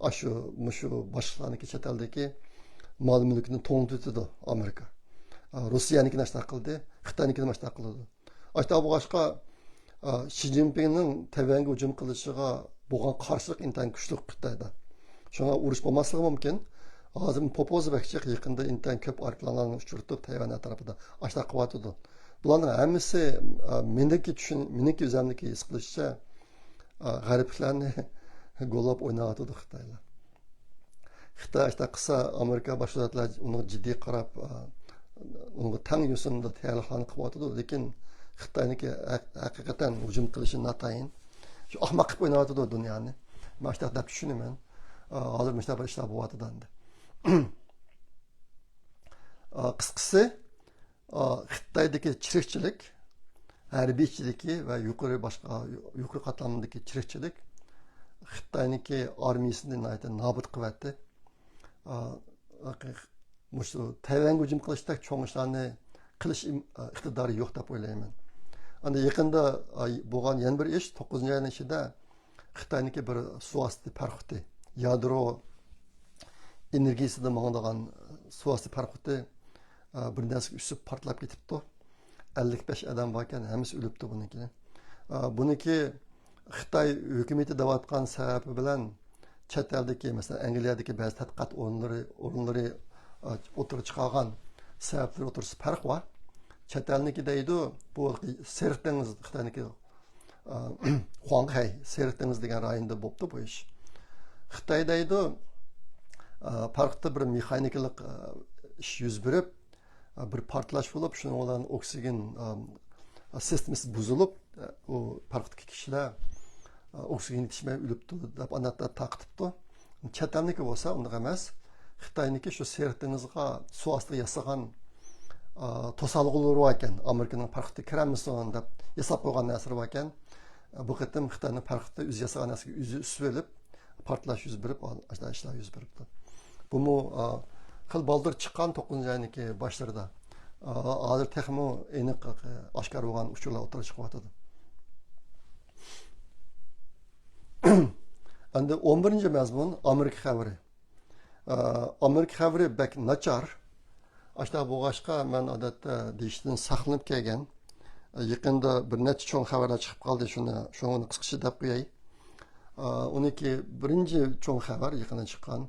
ئاشۇ، مۇشۇ باشلىقلارنىڭكى، چەت ئەلدىكى مال مۈلكىنى توڭلىتىۋېتىدۇ ئامېرىكا. ئا، روسىيەنىڭكىنى ئاشۇنداق قىلدى، خىتاينىڭكىنى ئاشۇنداق قىلىدۇ. ئاشۇنداق بولغاچقا، ئا، شى جىنپىڭنىڭ تەيۋەنگە ھۇجۇم قىلىشىغا بولغان قارشىلىق ئىنتايىن كۈچلۈك خىتايدا. شۇڭا ئۇرۇش بولماسلىقى مۇمكىن. ھازىرمۇ پوپوزا بەك جىق، يېقىندا ئىنتايىن كۆپ ئايروپىلانلارنى ئۇچۇرتۇپ، تەيۋەن ئەتراپىدا ئاشۇنداق قىلىۋاتىدۇ. بۇلارنىڭ ھەممىسى، ئا، مېنىڭكى چۈشۈن-، مېنىڭكى ئۆزۈمنىڭكى ھېس قىلىشىچە، ئا، غەربلىكلەرنى گوللاپ ئويناۋاتىدۇ خىتايلار. خىتاي ئاشۇنداق قىلسا، ئامېرىكا، باشقا دۆلەتلەر ئۇنىڭغا جىددىي قاراپ، ئا، ئۇنىڭغا تەڭ يوسۇندا تەييارلىقلارنى قىلىۋاتىدۇ. لېكىن خىتاينىڭكى ھەق-، ھەقىقەتەن ھۇجۇم قىلىشى ناتايىن. شۇ ئاخماق قىلىپ ئويناۋاتىدۇ دۇنيانى. مەن شۇنداق دەپ چۈشىنىمەن. ئا، ھازىر مۇشۇنداق بىر ئىشلار بولۇۋاتىدۇ ئەمدى. قىسقىسى، خىتايدىكى چىرىكچىلىك، ھەربىيچىلىكى ۋە يۇقىرى باشقا، يۇقىرى قاتلامدىكى چىرىكچىلىك خىتاينىڭكى ئارمىيىسىنى ناھايىتى نابۇت قىلىۋەتتى. مۇشۇ تەيۋەنگە ھۇجۇم قىلىشتەك چوڭ ئىشلارنى قىلىش ئىقتىدارى يوق دەپ ئويلايمەن. ئەمدى يېقىندا بولغان يەنە بىر ئىش، توققۇزىنچى ئاينىڭ ئىچىدە خىتاينىڭكى بىر سۇ ئاستى پاراخوتى، يادرو ئېنېرگىيىسىدا ماڭىدىغان سۇ ئاستى پاراخوتى بىر نەرسىگە ئۈسۈپ پارتلاپ كېتىپتۇ. ئەللىك بەش ئادەم باركەن، ھەممىسى ئۆلۈپتۇ بۇنىڭكى. بۇنىڭكى خىتاي ھۆكۈمىتى دەۋاتقان سەۋەبى بىلەن چەت ئەلدىكى، مەسىلەن، ئەنگلىيەدىكى بەزى تەتقىقات ئورۇنلىرى، ئورۇنلىرى ئوتتۇرىغا چىقارغان سەۋەبلىرى ئوتتۇرىسىدا پەرق بار. چەت ئەلنىڭكى دەيدۇ، بۇ سېرىق دېڭىز، خىتاينىڭكى، خۇاڭخەي، سېرىق دېڭىز دېگەن رايوندا بوپتۇ بۇ ئىش. خىتاي دەيدۇ، پەرقتە بىر مېخانىكىلىق ئىش يۈز بېرىپ، بىر پارتلاش بولۇپ، شۇنىڭ بىلەن ئوكسىگېن سىستېمىسى بۇزۇلۇپ، ئۇ پەرقتىكى كىشىلەر ئوكسىگېن يېتىشمەي ئۆلۈپتۇ دەپ ئاناتا تارقىتىپتۇ. چەت ئەلنىكى بولسا ئۇنداق ئەمەس. خىتاينىڭكى شۇ سېرىق دېڭىزغا سۇ ئاستىغا ياسىغان توسالغۇلىرى باركەن، ئامېرىكىنىڭ پەرقتىگە كىرەلمىسۇن دەپ ياساپ قويغان نەرسىلىرى باركەن. بۇ قېتىم خىتاينىڭ پەرقتە ئۆزى ياسىغان نەرسىگە ئۆزى ئۈسۈپ ئېلىپ، پارتلاش يۈز بېرىپ، ئاشۇنداق ئىشلار يۈز بېرىپتۇ. بۇمۇ خېلى بالدۇر چىققان، توققۇزىنچى ئاينىڭكى باشلىرىدا. ھازىر تېخىمۇ ئېنىق، ئاشكارا بولغان ئۇچۇرلار ئوتتۇرىغا چىقىۋاتىدۇ. ئەمدى ئون بىرىنچى مەزمۇن، ئامېرىكا خەۋىرى. ئامېرىكا خەۋىرى بەك ناچار. ئاشۇنداق بولغاچقا، مەن ئادەتتە دېيىشتىن ساقلىنىپ كەلگەن. يېقىندا بىر نەچچە چوڭ خەۋەرلەر چىقىپ قالدى، شۇنى، شۇنى قىسقىچە دەپ قوياي. ئونىكى، بىرىنچى چوڭ خەۋەر يېقىندا چىققان.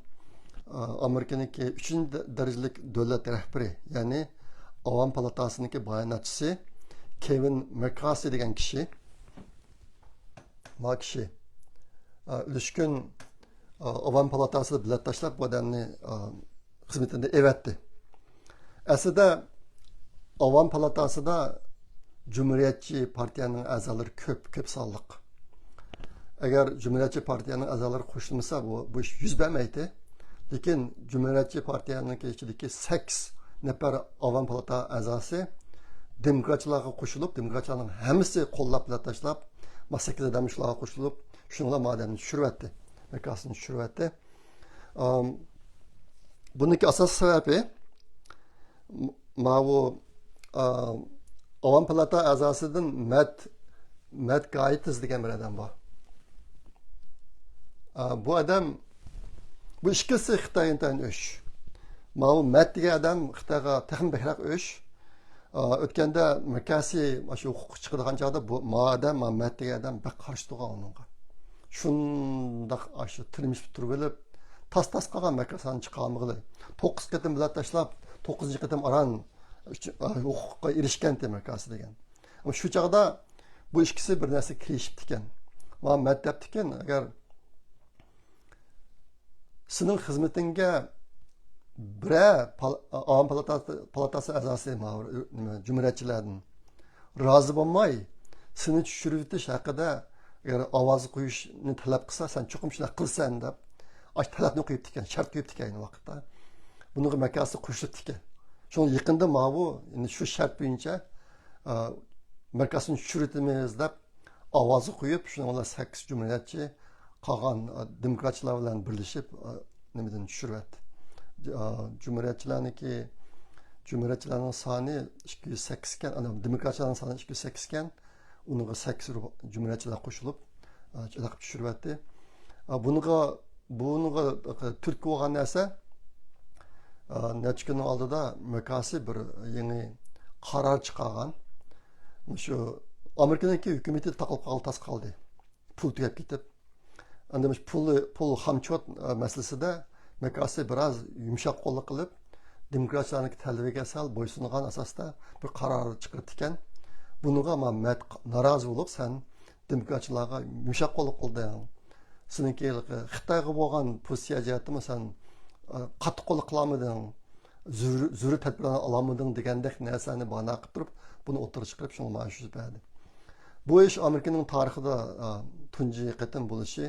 ئامېرىكىنىڭكى ئۈچىنچى دەرىجىلىك دۆلەت رەھبىرى، يەنى ئاۋام پالاتاسىنىڭكى باياناتچىسى كېۋىن مەككارسى دېگەن كىشى، ما كىشى ئۈلۈشكۈن ئاۋام پالاتاسىدا بېلەت تاشلاپ، بۇ ئادەمنى خىزمىتىدىن ئەۋەتتى. ئەسلىدە ئاۋام پالاتاسىدا جۇمھۇرىيەتچى پارتىيەنىڭ ئەزالىرى كۆپ، كۆپ سانلىق. ئەگەر جۇمھۇرىيەتچى پارتىيەنىڭ ئەزالىرى قوشۇلمىسا، بۇ، بۇ ئىش يۈز بەرمەيتتى. لېكىن جۇمھۇرىيەتچى پارتىيەنىڭكى ئىچىدىكى سەككىز نەپەر ئاۋام پالاتا ئەزاسى دېموكراتچىلارغا قوشۇلۇپ، دېموكراتچىلارنىڭ ھەممىسى قوللاپ بېلەت تاشلاپ، ما سەككىز ئادەم شۇلارغا قوشۇلۇپ، شۇنىڭ بىلەن ما ئادەمنى چۈشۈرۈۋەتتى. مەككارسىنى چۈشۈرۈۋەتتى. ئام، بۇنىڭكى ئاساسلىق سەۋەبى، م-، ماۋۇ، ئام، ئاۋام پالاتا ئەزاسىدىن مەت، مەت گايتىز دېگەن بىر ئادەم بار. ئا، بۇ ئادەم، بۇ ئىككىلىسى خىتايغا ئىنتايىن ئۆچ. ماۋۇ مەت دېگەن ئادەم خىتايغا تېخىمۇ بەكرەك ئۆچ. ئا، ئۆتكەندە مەككارسى مانا شۇ ھوقۇققا چىقىدىغان چاغدا بۇ، ما ئادەم، ما مەت دېگەن ئادەم بەك قارشى تۇرغان ئۇنىڭغا. شۇنداق ئاشۇ تىرمىشىپ تۇرۇۋېلىپ، تاس-تاس قالغان مەككارسىنى چىقارمىغىلى. توققۇز قېتىم بېلەت تاشلاپ، توققۇزىنچى قېتىم ئاران ئۈچ-، ئا، ھوقۇققا ئېرىشكەنتى مەككارسى دېگەن. ئەمما شۇ چاغدا بۇ ئىككىسى بىر نەرسە كېلىشىپتىكەن. ماڭا مەت دەپتىكەن، ئەگەر سېنىڭ خىزمىتىڭگە بىرەر پال-، ئاۋام پالاتاسى، پالاتاسى ئەزاسى، ماۋۇ، نېمە، جۇمھۇرىيەتچىلەردىن رازى بولماي، سېنى چۈشۈرۈۋېتىش ھەققىدە ئەگەر ئاۋاز قويۇشنى تەلەپ قىلسا، سەن چوقۇم شۇنداق قىلىسەن دەپ، ئاشۇ تەلەپنى قويۇپتىكەن، شەرت قويۇپتىكەن ئەينى ۋاقىتتا. بۇنىڭغا مەككارسى قوشۇلۇپتىكەن. شۇڭا يېقىندا ماۋۇ، يەنى شۇ شەرت بويىچە، ئا، مەككارسىنى چۈشۈرۈۋېتىمىز دەپ ئاۋازغا قويۇپ، شۇنىڭ بىلەن سەككىز جۇمھۇرىيەتچى، قالغان، ئا، دېموكراتچىلار بىلەن بىرلىشىپ، ئا، نېمىدىن چۈشۈرۈۋەتتى. ئا، جۇمھۇرىيەتچىلەرنىڭكى، جۇمھۇرىيەتچىلەرنىڭ سانى ئىككى يۈز سەككىز ئىكەن، ئانا، دېموكراتچىلارنىڭ سانى ئىككى يۈز سەككىز ئىكەن، ئۇنىڭغا سەككىز جۇمھۇرىيەتچىلەر قوشۇلۇپ، ئا، چېلىقىپ چۈشۈرۈۋەتتى. ئا، بۇنىڭغا، بۇنىڭغا تۈرتكە بولغان نەرسە، ئا، نەچچە كۈننىڭ ئالدىدا مەككارسى بىر يېڭى قارار چىقارغان. شۇ ئامېرىكىنىڭكى ھۆكۈمىتى تاقىلىپ قالدى، تاس قالدى. پۇل تۈگەپ كېتىپ. ئەمدى مۇشۇ پۇل، پۇل خامچوت، ئە، مەسىلىسىدە مەككارسى بىراز يۇمشاق قوللۇق قىلىپ، دېموكراتچىلارنىڭكى تەلىپىگە سەل بويسۇنغان ئاساستا بىر قارار چىقىرىپتىكەن. بۇنىڭغا ما مەت نارازى بولۇپ، سەن دېموكراتچىلارغا يۇمشاق قوللۇق قىلدىڭ. سېنىڭكى خىتايغا بولغان پوزىتسىيە جەھەتتىمۇ سەن، ئە، قاتتىق قوللۇق قىلالمىدىڭ. زۆرۈر، زۆرۈر تەدبىرلەرنى ئالالمىدىڭ دېگەندەك نەرسىلەرنى باھانە قىلىپ تۇرۇپ، بۇنى ئوتتۇرىغا چىقىرىپ، شۇڭا مانا شۇ بەردى. بۇ ئىش ئامېرىكىنىڭ تارىخىدا، ئا، تۇنجى قېتىم بولۇشى.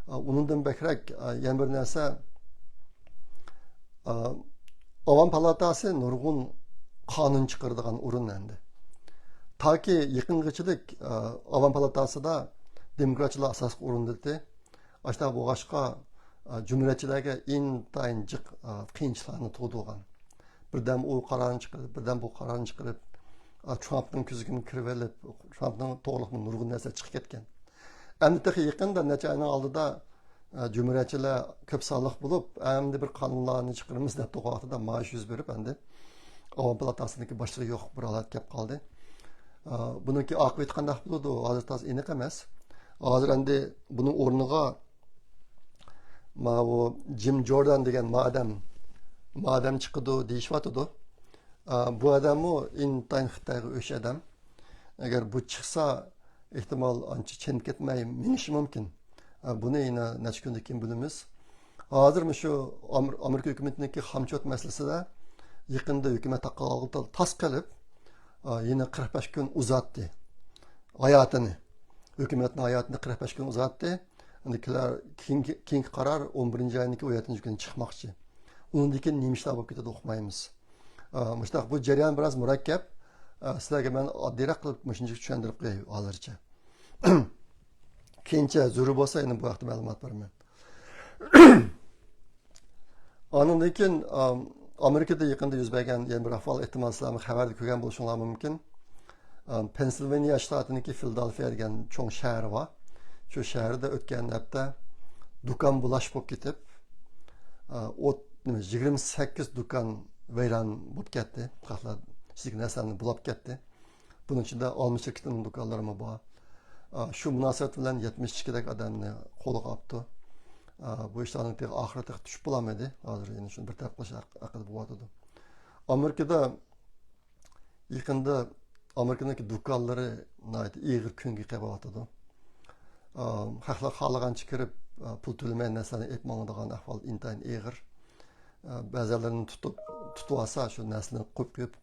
ئا، ئۇنىڭدىن بەكرەك، ئا، يەنە بىر نەرسە، ئاۋام پالاتاسى نۇرغۇن قانۇن چىقىرىدىغان ئورۇن ئەمدى. تاكى يېقىنغىچىلىك ئاۋام پالاتاسىدا دېموكراتچىلار ئاساسلىق ئورۇندا ئىدى. ئاشۇنداق بولغاچقا، جۇمھۇرىيەتچىلەرگە ئىنتايىن جىق قىيىنچىلىقلارنى تۇغدۇرغان. بىردەم ئۇ قارارنى چىقىرىپ، بىردەم بۇ قارارنى چىقىرىپ، ترامپنىڭ كۆزىگىمۇ كىرىۋېلىپ، ترامپنىڭ توغرىلىقمۇ نۇرغۇن نەرسە چىقىپ كەتكەن. ئەمدى تېخى يېقىندا، نەچچە ئاينىڭ ئالدىدا، ئە، جۇمھۇرىيەتچىلەر كۆپ سانلىق بولۇپ، ئەمدى بىر قانۇنلارنى چىقىرىمىز دەپ تۇرغان ۋاقتىدا مانا شۇ يۈز بېرىپ، ئەمدى ئاۋام پالاتاسىنىڭكى باشلىقى يوق بىر ھالەت كەپ قالدى. ئە، بۇنىڭكى ئاقىۋىتى قانداق بولىدۇ، ھازىر تازا ئېنىق ئەمەس. ھازىر ئەمدى بۇنىڭ ئورنىغا ماۋۇ جىم جوردان دېگەن مادەم، مادەم چىقىدۇ دېيىشىۋاتىدۇ. ئە، بۇ ئادەممۇ ئىنتايىن خىتايغا ئۆچ ئادەم. ئەگەر بۇ چىقسا، ئېھتىمال ئانچە چېنىپ كەتمەي مېڭىشى مۇمكىن. ئە، بۇنى يەنە نەچچە كۈندىن كېيىن بىلىمىز. ھازىر مۇشۇ ئامېر-، ئامېرىكا ھۆكۈمىتىنىڭكى خامچوت مەسىلىسىدە يېقىندا ھۆكۈمەت تاقالغا تاس قېلىپ، ئە، يەنە قىرىق بەش كۈن ئۇزارتتى ھاياتىنى. ھۆكۈمەتنىڭ ھاياتىنى قىرىق بەش كۈن ئۇزارتتى. ئەمدى كېلەر-، كېيىنكى، كېيىنكى قارار ئون بىرىنچى ئاينىڭكى ئون يەتتىنچى كۈنى چىقماقچى. ئۇنىڭدىن كېيىن نېمە ئىشلار بولۇپ كېتىدۇ ئۇقمايمىز. ئە، مۇشۇنداق بۇ جەريان بىراز مۇرەككەپ. ئە، سىلەرگە مەن ئاددىيراق قىلىپ مۇشۇنچىلىك چۈشەندۈرۈپ قوياي ھازىرچە. كېيىنچە زۆرۈر بولسا يەنە بۇ ھەقتە مەلۇمات بېرىمەن. ئاندىن كېيىن، ئام، ئامېرىكىدا يېقىندا يۈز بەرگەن يەنە بىر ئەھۋال، ئېھتىمال سىلەرمۇ خەۋەردە كۆرگەن بولۇشۇڭلار مۇمكىن. ئام، پېنسىلۋانىيە شتاتىنىڭكى فىلادېلفىيە دېگەن چوڭ شەھىرى بار. شۇ شەھەردە ئۆتكەن ھەپتە دۇكان بۇلاش بولۇپ كېتىپ، ئا، ئوت، نېمە، يىگىرمە سەككىز دۇكان ۋەيران بولۇپ كەتتى. خەقلەر ئىچىدىكى نەرسىلەرنى بۇلاپ كەتتى. بۇنىڭ ئىچىدە ئالما شىركىتىنىڭ دۇكانلىرىمۇ بار. ئا، شۇ مۇناسىۋەت بىلەن يەتمىش ئىككىدەك ئادەمنى قولغا ئاپتۇ. ئا، بۇ ئىشلارنىڭ تېخى ئاخىرى تېخى چۈشۈپ بولالمىدى. ھازىر يەنە شۇنى بىر تەرەپ قىلىش ھەق-، ھەققىدە بولۇۋاتىدۇ. ئامېرىكىدا يېقىندا ئامېرىكىنىڭكى دۇكانلىرى ناھايىتى ئېغىر كۈنگە قېلىۋاتىدۇ. ئا، خەقلەر خالىغانچە كىرىپ، ئا، پۇل تۆلىمەي نەرسىلەرنى ئېلىپ ماڭىدىغان ئەھۋال ئىنتايىن ئېغىر. ئا، بەزىلەرنى تۇتۇپ، تۇتۇۋالسا، شۇ نەرسىلەرنى قويۇپ قويۇپ،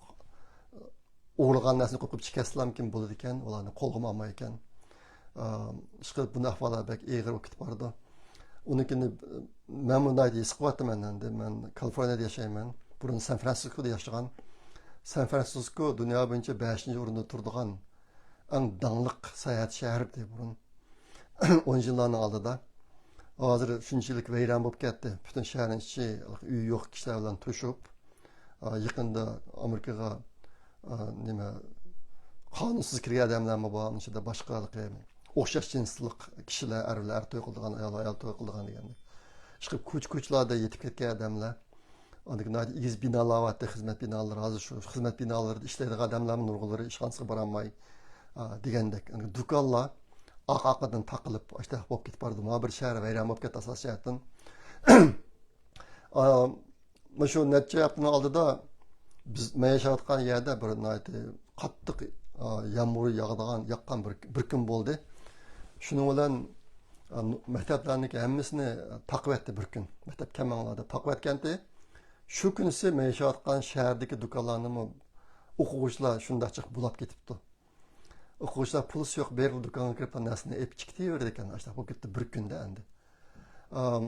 ئوغرىلىغان نەرسىنى قويۇپ قويۇپ چىقەرسىلەرمىكىن بولىدىكەن، ئۇلارنى قولغىمۇ ئالمايدىكەن. ئىشقىلىپ بۇنداق ئەھۋاللار بەك ئېغىر بولۇپ كېتىپ بارىدۇ. ئۇنىڭكىنى مەنمۇ ناھايىتى ھېس قىلىۋاتىمەن ئەمدى. مەن كالىفورنىيەدە ياشايمەن. بۇرۇن سان فرانسىسكودا ياشىغان. سان فرانسىسكو دۇنيا بويىچە بەشىنچى ئورۇندا تۇرىدىغان ئەڭ داڭلىق ساياھەت شەھىرى ئىدى بۇرۇن. ئون يىللارنىڭ ئالدىدا. ھازىر شۇنچىلىك ۋەيران بولۇپ كەتتى. پۈتۈن شەھەرنىڭ ئىچى ئۆيى يوق كىشىلەر بىلەن توشۇپ، ئا، يېقىندا ئامېرىكىغا، ئا، نېمە، قانۇنسىز كىرگەن ئادەملەرمۇ بار، ئۇنىڭ ئىچىدە باشقا ھېلىقى ئوخشاش جىنسلىق كىشىلەر، ئەرلەر توي قىلىدىغان، ئايال، ئايال توي قىلىدىغان دېگەندەك. ئىشقىلىپ كوچا-كوچىلاردا يېتىپ كەتكەن ئادەملەر. ئاندىن كېيىن ناھايىتى ئېگىز بىنالار بارتتى، خىزمەت بىنالىرى. ھازىر شۇ خىزمەت بىنالىرىدا ئىشلەيدىغان ئادەملەرمۇ نۇرغۇنلىرى ئىشخانىسىغا بارالماي، ئا، دېگەندەك. دۇكانلار ئارقا-ئارقىدىن تاقىلىپ، ئاشۇنداق بولۇپ كېتىپ بارىدۇ. مانا بىر شەھەر ۋەيران بولۇپ كەتتى ئاساسىي جەھەتتىن. ئا، مانا شۇ نەچچە ھەپتىنىڭ ئالدىدا بىز، مەن ياشاۋاتقان يەردە بىر ناھايىتى قاتتىق، ئا، يامغۇر ياغىدىغان، ياغقان بىر، بىر كۈن بولدى. شۇنىڭ بىلەن، ئا، مەكتەپلەرنىڭكى ھەممىسىنى تاقىۋەتتى بىر كۈن. مەكتەپكە كەلمەڭلار دەپ تاقىۋەتكەنتى. شۇ كۈنىسى مەن ياشاۋاتقان شەھەردىكى دۇكانلارنىمۇ ئوقۇغۇچىلار شۇنداق جىق بۇلاپ كېتىپتۇ. ئوقۇغۇچىلار پۇلىسى يوق، بېرىپ دۇكانغا كىرىپ نەرسىنى ئېلىپ چىقىۋېرىدىكەن. ئاشۇنداق بولۇپ كەتتى بىر كۈندە ئەمدى. ئام،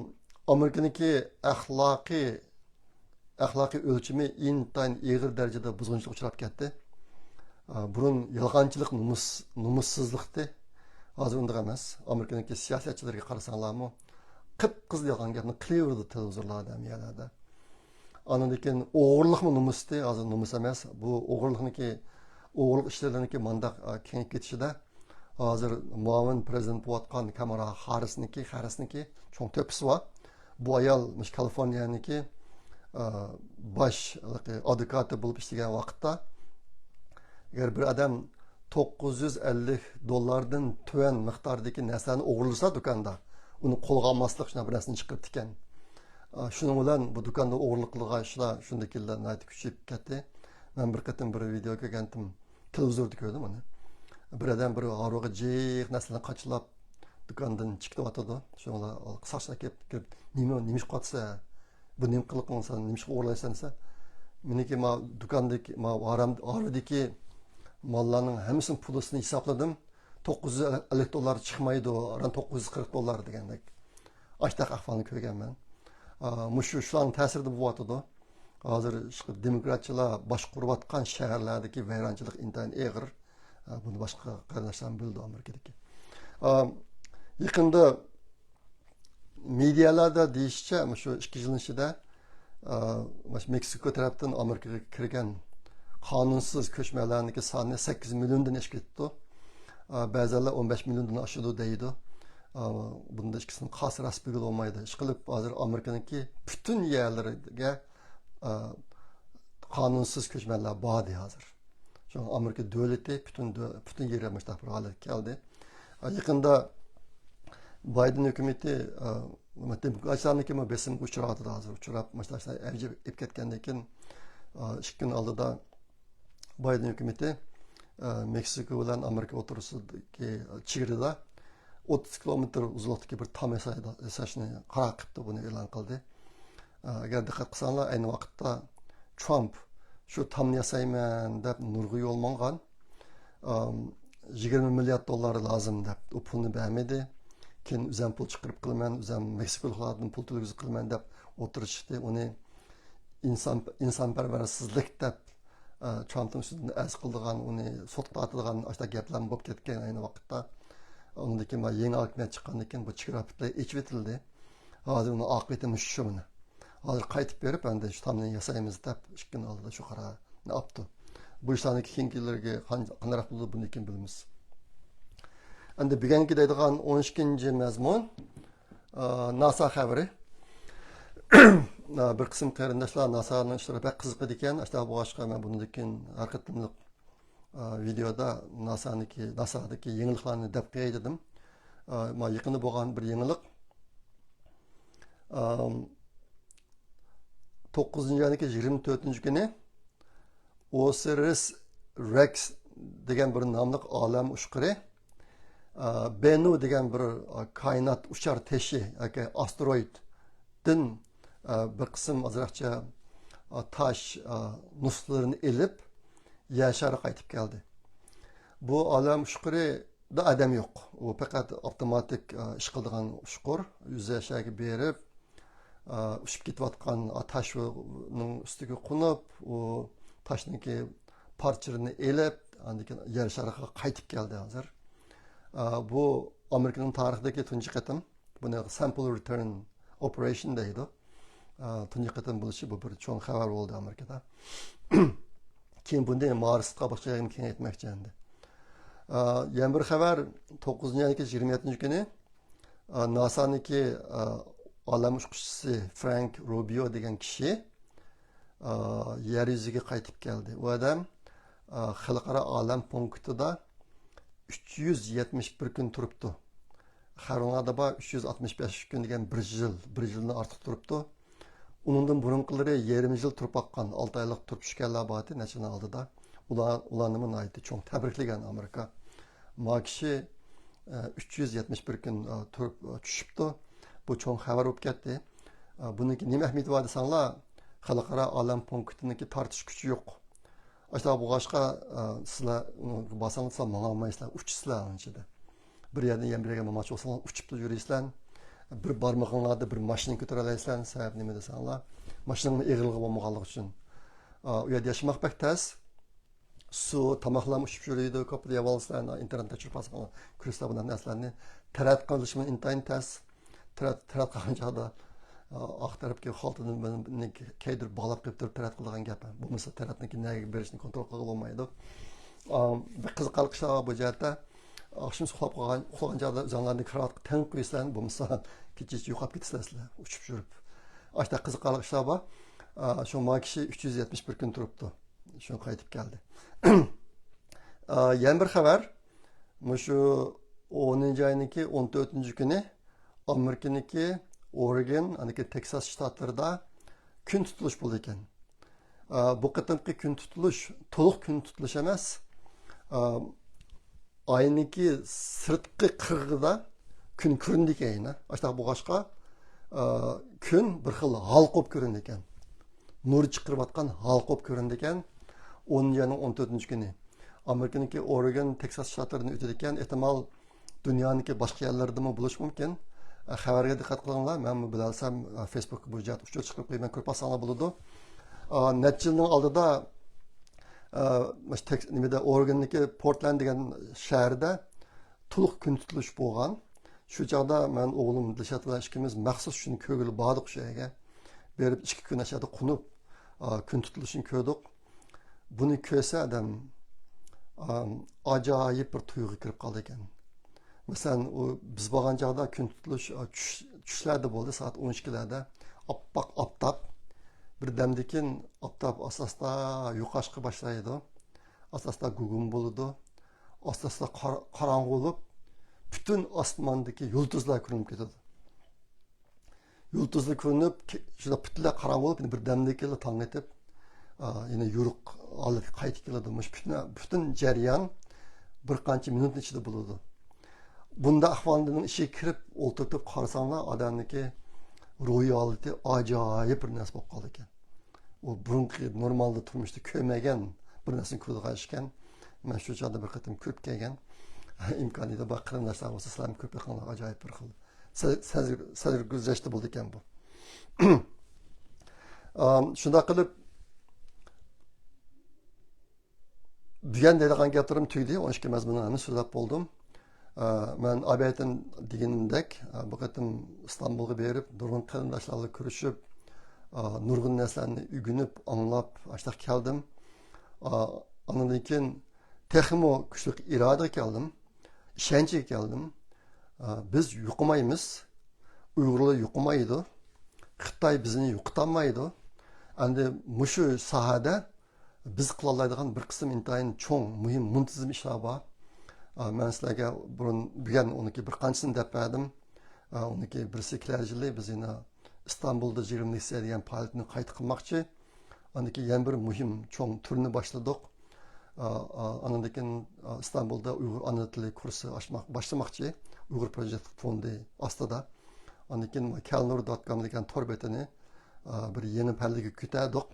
ئامېرىكىنىڭكى ئەخلاقىي، ئەخلاقىي ئۆلچىمى ئىنتايىن ئېغىر دەرىجىدە بۇزغۇنچىلىققا ئۇچراپ كەتتى. ئا، بۇرۇن يالغانچىلىق نومۇس، نومۇسسىزلىقتى. ھازىر ئۇنداق ئەمەس. ئامېرىكىنىڭكى سىياسەتچىلىرىگە قارىساڭلارمۇ، قىپقىزىل يالغان گەپنى قىلىۋېرىدۇ تېلېۋىزورلاردا، ھەممە يەرلەردە. ئاندىن كېيىن ئوغرىلىقمۇ نومۇستى، ھازىر نومۇس ئەمەس. بۇ ئوغرىلىقنىڭكى، ئوغرىلىق ئىشلىرىنىڭكى مانداق، ئا، كېڭىيىپ كېتىشىدە ھازىر مۇئاۋىن پىرېزىدېنت بولۇۋاتقان كامالا خاررىسنىڭكى، خاررىسنىڭكى چوڭ تۆھپىسى بار. بۇ ئايال مۇشۇ كالىفورنىيەنىڭكى، ئا، باش ئادۋوكاتى بولۇپ ئىشلىگەن ۋاقىتتا، ئەگەر بىر ئادەم توققۇز يۈز ئەللىك دوللاردىن تۆۋەن مىقداردىكى نەرسىلەرنى ئوغرىلىسا دۇكاندا، ئۇنى قولغا ئالماسلىق شۇنداق بىر نەرسىنى چىقىرىپتىكەن. ئا، شۇنىڭ بىلەن بۇ دۇكاندا ئوغرىلىق قىلغان ئىشلار شۇندىكىلا ناھايىتى كۈچىيىپ كەتتى. مەن بىر قېتىم بىر ۋىدېو كۆرگەنتىم، تېلېۋىزوردا كۆردۈم ئۇنى. بىر ئادەم بىر ھارۋىغا جىق نەرسىلەرنى قاچىلاپ، دۇكاندىن چىقىۋاتىدۇ. شۇڭا ساقچىلار كېلىپ، كىرىپ، «نېمە، نېمە ئىش قىلىۋاتىسەن؟ بۇ نېمە قىلىقىڭ سەن؟ نېمە ئىشقا ئوغرىلايسەن؟» دېسە، «مېنىڭكى ما دۇكاندىكى، ما ھارام-، ھارۋىدىكى ماللارنىڭ ھەممىسىنىڭ پۇلىسىنى ھېسابلىدىم. توققۇز يۈز ئەللىك دوللار چىقمايدۇ، ئاران توققۇز يۈز قىرىق دوللار» دېگەندەك. ئاشتاق ئەھۋالنى كۆرگەنمەن. مۇشۇ شۇلارنىڭ تەسىرىدە بولۇۋاتىدۇ. ھازىر شۇ دېموكراتچىلار باشقۇرۇۋاتقان شەھەرلەردىكى ۋەيرانچىلىق ئىنتايىن ئېغىر. بۇنى باشقا قېرىنداشلارمۇ بىلىدۇ ئامېرىكىدىكى. يېقىندا مېدىيالاردا دېيىشىچە، مۇشۇ ئىككى يىلنىڭ ئىچىدە، ئا، مۇشۇ مېكسىكو تەرەپتىن ئامېرىكىغا كىرگەن قانۇنسىز كۆچمەنلەرنىڭكى سانى سەككىز مىليوندىن ئېشىپ كېتىپتۇ. ئا، بەزىلەر ئون بەش مىليوندىن ئاشىدۇ دەيدۇ. ئا، بۇندا ئىككىسىنى قاسى راست بىلگىلى بولمايدۇ. ئىشقىلىپ، ھازىر ئامېرىكىنىڭكى پۈتۈن يەرلىرىگە، ئا، قانۇنسىز كۆچمەنلەر باردى ھازىر. شۇڭا ئامېرىكا دۆلىتى پۈتۈن دۆ-، پۈتۈن يېرى مۇشۇنداق بىر ھالەتكە كەلدى. ئا، يېقىندا بايدېن ھۆكۈمىتى، ئا، دېموكراتلارنىڭكى بېسىمغا ئۇچراۋاتىدۇ ھازىر. ئۇچراپ، مۇشۇنداق ئەۋج ئېلىپ كەتكەندىن كېيىن، ئا، ئىككى كۈن ئالدىدا بايدېن ھۆكۈمىتى، ئا، مېكسىكو بىلەن ئامېرىكا ئوتتۇرىسىدىكى چېگرىدا ئوتتۇز كىلومېتىر ئۇزۇنلۇقتىكى بىر تام ياسايدۇ، ياساشنى قارار قىپتۇ، بۇنى ئېلان قىلدى. ئا، ئەگەر دىققەت قىلساڭلار، ئەينى ۋاقىتتا ترامپ شۇ تامنى ياسايمەن دەپ نۇرغۇن يول ماڭغان. ئام، يىگىرمە مىليارد دوللار لازىم دەپ ئۇ پۇلنى بەرمىدى. كېيىن ئۆزەم پۇل چىقىرىپ قىلىمەن، ئۆزەم مېكسىكولۇقلاردىن پۇل تۆلىگۈزۈپ قىلىمەن دەپ ئوتتۇرىغا چىقتى. ئۇنى ئىنسان، ئىنسانپەرۋەرسىزلىك دەپ، ئە، ترامپنىڭ ئۈستىدىن ئەرز قىلىدىغان، ئۇنى سوتقا ئاتىدىغان ئاشۇنداق گەپلەرمۇ بولۇپ كەتكەن ئەينى ۋاقىتتا. ئۇنىڭدىن كېيىن يېڭى ھاكىمىيەت چىققاندىن كېيىن بۇ چېگرا پۈتۈنلەي ئېچىۋېتىلدى. ھازىر ئۇنىڭ ئاقىۋىتى مۇشۇ مانا. ھازىر قايتىپ بېرىپ، ئەندى شۇ تامنى ياسايمىز دەپ ئىككى كۈن ئالدىدا شۇ قارارنى ئاپتۇ. بۇ ئىشلارنى كېيىنكىلەرگە قان-، قانداقراق بولىدۇ، بۇنى كېيىن بىلىمىز. ئەندى بۈگۈنكى دەيدىغان ئون ئىككىنچى مەزمۇن، ئا، ناسا خەۋىرى. ئا، بىر قىسىم قېرىنداشلار ناسانىڭ ئىشلىرى بەك قىزىقىدىكەن. ئاشۇنداق بولغاچقا، مەن بۇنىڭدىن كېيىن ھەر قېتىملىق، ئا، ۋىدېودا ناسانىڭكى، ناسادىكى يېڭىلىقلارنى دەپ قوياي دېدىم. ئا، ما يېقىندا بولغان بىر يېڭىلىق. ئام، توققۇزىنچى ئاينىڭكى يىگىرمە تۆتىنچى كۈنى ئوسىرىس رېكس دېگەن بىر ناملىق ئالەم ئۇچقۇرى، ئا، بېنۇ دېگەن بىر، ئا، كائىنات ئۇچار تېشى ياكى ئاستېروئىدتىن، ئا، بىر قىسىم ئازراقچە، ئا، تاش، ئا، نۇسخىلىرىنى ئېلىپ، يەر شارىغا قايتىپ كەلدى. بۇ ئالەم ئۇچقۇرى دا ئادەم يوق. ئۇ پەقەت ئاپتوماتىك، ئا، ئىش قىلىدىغان ئۇچقۇر. يۈزى يەر شارىغا بېرىپ، ئا، ئۇچۇپ كېتىۋاتقان، ئا، تاشنىڭ ئۈستىگە قونۇپ، ئۇ تاشنىڭكى پارچىلىرىنى ئېلىپ، ئاندىن كېيىن يەر شارىغا قايتىپ كەلدى ھازىر. ئا، بۇ ئامېرىكىنىڭ تارىخىدىكى تۇنجى قېتىم. بۇنى سامپل رىتېرن ئوپېرېيشن دەيدۇ. ئا، تۇنجى قېتىم بولۇشى بۇ بىر چوڭ خەۋەر بولدى ئامېرىكىدا. كېيىن بۇنى مارسقا، باشقا يەرگە كېڭەيتمەكچى ئەمدى. ئا، يەنە بىر خەۋەر، توققۇزىنچى ئاينىڭكى يىگىرمە يەتتىنچى كۈنى، ئا، ناسانىڭكى، ئا، ئالەم ئۇچقۇچىسى فرانك روبىيو دېگەن كىشى، ئا، يەر يۈزىگە قايتىپ كەلدى. ئۇ ئادەم، ئا، خەلقئارا ئالەم پونكىتىدا ئۈچ يۈز يەتمىش بىر كۈن تۇرۇپتۇ. خەۋىرىڭلاردا بار، ئۈچ يۈز ئاتمىش بەش كۈن دېگەن بىر يىل، بىر يىلدىن ئارتۇق تۇرۇپتۇ. ئۇنىڭدىن بۇرۇنقىلىرى يېرىم يىل تۇرۇپ باققان، ئالتە ئايلىق تۇرۇپ چۈشكەنلەر بارتى، نەچچە يىلنىڭ ئالدىدا. ئۇلار، ئۇلارنىمۇ ناھايىتى چوڭ تەبرىكلىگەن ئامېرىكا. ما كىشى، ئە، ئۈچ يۈز يەتمىش بىر كۈن، ئە، تۇرۇپ، ئە، چۈشۈپتۇ. بۇ چوڭ خەۋەر بولۇپ كەتتى. ئە، بۇنىڭكى نېمە ئەھمىيىتى بار دېسەڭلار، خەلقئارا ئالەم پونكىتىنىڭكى تارتىش كۈچى يوق. ئاشۇنداق بولغاچقا، ئە، سىلەر، ئۇ، بارساڭلار سىلەر ماڭالمايسىلەر، ئۇچىسىلەر ئۇنىڭ ئىچىدە. بىر يەردىن يەنە بىر يەرگە ماڭماقچى بولساڭلار، ئۇچۇپلا يۈرىسىلەر. بىر بارمىقىڭلاردا بىر ماشىنا كۆتۈرەلەيسىلەر. سەۋەب نېمە دېسەڭلار، ماشىنىڭمۇ ئېغىرلىقى بولمىغانلىقى ئۈچۈن. ئا، ئۇ يەردە ياشىماق بەك تەس. سۇ، تاماقلارمۇ ئۇچۇپ يۈرىدۇ، كوپىدا يەۋالىسىلەر، ئىنتېرنېتتا چۈشۈرۈپ قالساڭلار، كۆرىسىلەر بۇنداق نەرسىلەرنى. تەرەت قىلىشمۇ ئىنتايىن تەس. تەرەت، تەرەت قىلغان چاغدا، ئا، ئارقا تەرەپكى خالتىدىن بىرنى كەيدۈرۈپ باغلاپ قېلىپ تۇرۇپ تەرەت قىلىدىغان گەپ. بولمىسا تەرەتنىڭكى نەگە بېرىشىنى كونترول قىلغىلى بولمايدۇ. ئا، بەك قىزىقارلىق ئىشلار بار بۇ جەھەتتە. ئاخشىمىسى ئۇخلاپ قالغان، ئۇخلىغان چاغدا ئۆزۈڭلارنى كارىۋاتقا تەڭ قويىسىلەر، بولمىسا كېچىچە يوقاپ كېتىسىلەر سىلەر، ئۇچۇپ يۈرۈپ. ئاشۇنداق قىزىقارلىق ئىشلار بار. ئا، شۇ ما كىشى ئۈچ يۈز يەتمىش بىر كۈن تۇرۇپتۇ. شۇ قايتىپ كەلدى. ئا، يەنە بىر خەۋەر. مۇشۇ ئونىنچى ئاينىڭكى ئون تۆتىنچى كۈنى ئامېرىكىنىڭكى ئورېگون، ئاندىكى تېكساس شتاتلىرىدا كۈن تۇتۇلۇش بولىدىكەن. ئا، بۇ قېتىمقى كۈن تۇتۇلۇش تولۇق كۈن تۇتۇلۇش ئەمەس. ئا، ئاينىڭكى سىرتقى قىرغىقىدا كۈن كۆرۈنىدىكەن يەنە. ئاشۇنداق بولغاچقا، ئا، كۈن بىر خىل ھالقا بولۇپ كۆرۈنىدىكەن. نۇر چىقىرىۋاتقان ھالقا بولۇپ كۆرۈنىدىكەن. ئونىنچى ئاينىڭ ئون تۆتىنچى كۈنى ئامېرىكىنىڭكى ئورېگون، تېكساس شتاتلىرىدىن ئۆتىدىكەن. ئېھتىمال دۇنيانىڭكى باشقا يەرلىرىدىمۇ بولۇشى مۇمكىن. خەۋەرگە دىققەت قىلىڭلار. مەنمۇ بىلەلىسەم، فېيسبۇكقا بۇ جەھەتتە ئۇچۇر چىقىرىپ قويىمەن، كۆرۈپ باقساڭلار بولىدۇ. ئا، نەچچە يىلنىڭ ئالدىدا، ئا، مۇشۇ تەك-، نېمىدە، ئورېگوندىكى پورتلاند دېگەن شەھەردە تولۇق كۈن تۇتۇلۇش بولغان. شۇ چاغدا مەن ئوغلۇم دىلشات بىلەن ئىككىمىز مەخسۇس شۇنى كۆرگىلى باردۇق شۇ يەرگە. بېرىپ ئىككى كۈن ئاشۇ يەردە قونۇپ، ئا، كۈن تۇتۇلۇشىنى كۆردۇق. بۇنى كۆرسە ئادەم، ئا، ئاجايىپ بىر تۇيغۇغا كىرىپ قالىدىكەن. مەسىلەن، ئۇ بىز بارغان چاغدا كۈن تۇتۇلۇش، ئا، چۈش، چۈشلەردە بولدى، سائەت ئون ئىككىلەردە. ئاپئاق ئاپتاپ. بىر دەمدىن كېيىن ئاپتاپ ئاستا-ئاستا يوقاشقا باشلايدۇ. ئاستا-ئاستا گۇگۇم بولىدۇ. ئاستا-ئاستا قار-، قاراڭغۇ بولۇپ، پۈتۈن ئاسماندىكى يۇلتۇزلار كۆرۈنۈپ كېتىدۇ. يۇلتۇزلار كۆرۈنۈپ، كە-، شۇنداق پۈتۈنلەي قاراڭغۇ بولۇپ، بىر دەمدىن كېيىنلا تاڭ ئېتىپ، ئا، يەنە يورۇق ھالەتكە قايتىپ كېلىدۇ. مۇشۇ پۈتۈن، پۈتۈن جەريان بىر قانچە مىنۇتنىڭ ئىچىدە بولىدۇ. بۇنداق ئەھۋالنىڭ ئىچىگە كىرىپ ئولتۇرۇپ قارىساڭلار، ئادەمنىڭكى روھىي ھالىتى ئاجايىپ بىر نەرسە بولۇپ قالىدىكەن. ئۇ بۇرۇنقى نورمالدا تۇرمۇشتا كۆرمىگەن بىر نەرسىنى كۆرىدىغان ئىكەن. مەن شۇ چاغدا بىر قېتىم كۆرۈپ كەلگەن. ئىمكانىيىتى بار قېرىنداشلار بولسا، سىلەرمۇ كۆرۈپ بېقىڭلار، ئاجايىپ بىر خىل سە-، سەزگۈر-، سەزگۈرزەشتە بولىدىكەن بۇ. ئام، شۇنداق قىلىپ، بۈگۈن دەيدىغان گەپلىرىم تۈگىدى. ئون ئىككى مەزمۇننىڭ ھەممىسىنى سۆزلەپ بولدۇم. ئا، مەن ئابەيتىن دېگىنىمدەك، ئا، بۇ قېتىم ئىستانبۇلغا بېرىپ، نۇرغۇن قېرىنداشلار بىلەن كۆرۈشۈپ، ئا، نۇرغۇن نەرسىلەرنى ئۆگىنىپ، ئاڭلاپ، ئاشۇنداق كەلدىم. ئا، ئاندىن كېيىن تېخىمۇ كۈچلۈك ئىرادىگە كەلدىم، ئىشەنچكە كەلدىم. ئا، بىز يوقىمايمىز، ئۇيغۇرلار يوقىمايدۇ، خىتاي بىزنى يوقىتالمايدۇ. ئەمدى مۇشۇ ساھەدە بىز قىلالايدىغان بىر قىسىم ئىنتايىن چوڭ، مۇھىم، مۇنتىزىم ئىشلار بار. ئا، مەن سىلەرگە بۇرۇن، بۈگۈن ئۇنىڭكى بىر قانچىسىنى دەپ بەردىم. ئا، ئۇنىڭكى بىرسى كېلەر يىلى بىز يەنە ئىستانبۇلدا يىگىرمە لېكسىيە دېگەن پائالىيەتنى قايتا قىلماقچى. ئاندىن كېيىن يەنە بىر مۇھىم چوڭ تۈرنى باشلىدۇق. ئا، ئا، ئاندىن كېيىن، ئا، ئىستانبۇلدا ئۇيغۇر ئانا تىلى كۇرسى ئاچماق، باشلىماقچى. ئۇيغۇر پروجېكت فوندى ئاستىدا. ئاندىن كېيىن كەلنۇر دوت كوم دېگەن تور بېتىنى، ئا، بىر يېڭى پەللىگە كۆتەردۇق.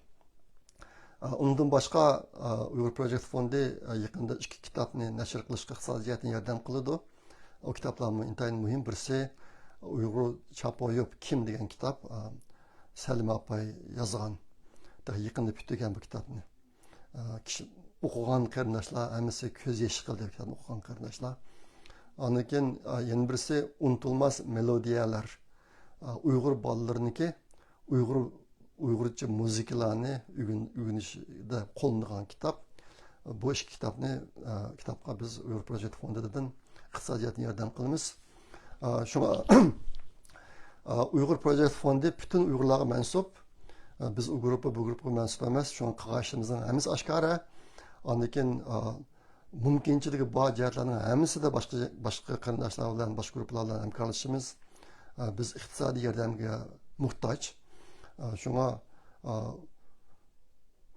ئا، ئۇنىڭدىن باشقا، ئا، ئۇيغۇر پروجېكت فوندى، ئا، يېقىندا ئىككى كىتابنى نەشر قىلىشقا ئىقتىسادىي جەھەتتىن ياردەم قىلىدۇ. ئۇ كىتابلارمۇ ئىنتايىن مۇھىم. بىرسى ئۇيغۇر چاپويۇپ كىم دېگەن كىتاب، ئا، سەلىمە ئاپاي يازغان. تېخى يېقىندا پۈتتۈرگەن بۇ كىتابنى. ئا، كىشى ئوقۇغان قېرىنداشلار ھەممىسى كۆز يېشى قىلدى بۇ كىتابنى ئوقۇغان قېرىنداشلار. ئاندىن كېيىن، ئا، يەنە بىرسى ئۇنتۇلماس مېلودىيەلەر. ئا، ئۇيغۇر بالىلىرىنىڭكى ئۇيغۇر، ئۇيغۇرچە مۇزىكىلارنى ئۆگىن-، ئۆگىنىشىدە قوللىنىدىغان كىتاب. بۇ ئىككى كىتابنى، ئە، كىتابقا بىز ئۇيغۇر پروجېكت فوندىدىن ئىقتىسادىي جەھەتتىن ياردەم قىلىمىز. ئە، شۇڭا، ئە، ئۇيغۇر پروجېكت فوندى پۈتۈن ئۇيغۇرلارغا مەنسۇپ. ئە، بىز ئۇ گۇرۇپپا، بۇ گۇرۇپپىغا مەنسۇپ ئەمەس. شۇڭا قىلغان ئىشلىرىمىزنىڭ ھەممىسى ئاشكارا. ئاندىن كېيىن، ئە، مۇمكىنچىلىكى بار جەھەتلەرنىڭ ھەممىسىدە باشقا، باشقا قېرىنداشلار بىلەن، باشقا گۇرۇپپىلار بىلەن ھەمكارلىشىمىز. ئە، بىز ئىقتىسادىي ياردەمگە موھتاج. ئە، شۇڭا، ئە،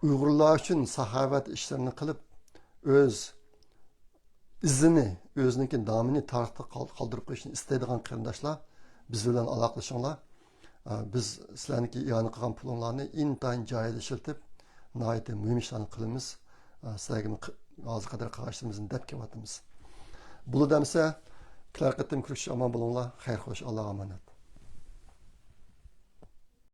ئۇيغۇرلار ئۈچۈن ساخاۋەت ئىشلىرىنى قىلىپ، ئۆز ئىزىنى، ئۆزىنىڭكى نامىنى تارىختا قال-، قالدۇرۇپ قويۇشنى ئىستەيدىغان قېرىنداشلار بىز بىلەن ئالاقىلىشىڭلار. ئە، بىز سىلەرنىڭكى ئىئانە قىلغان پۇلۇڭلارنى ئىنتايىن جايىدا ئىشلىتىپ، ناھايىتى مۇھىم ئىشلارنى قىلىمىز. ئە، سىلەرگىمۇ ق-، ھازىرغا قەدەر قىلغان ئىشلىرىمىزنى دەپ كېلىۋاتىمىز. بولىدۇ ئەمىسە، كېلەر قېتىم كۆرۈشۈشكە ئامان بولۇڭلار. خەير خوش، ئاللاغا ئامانەت.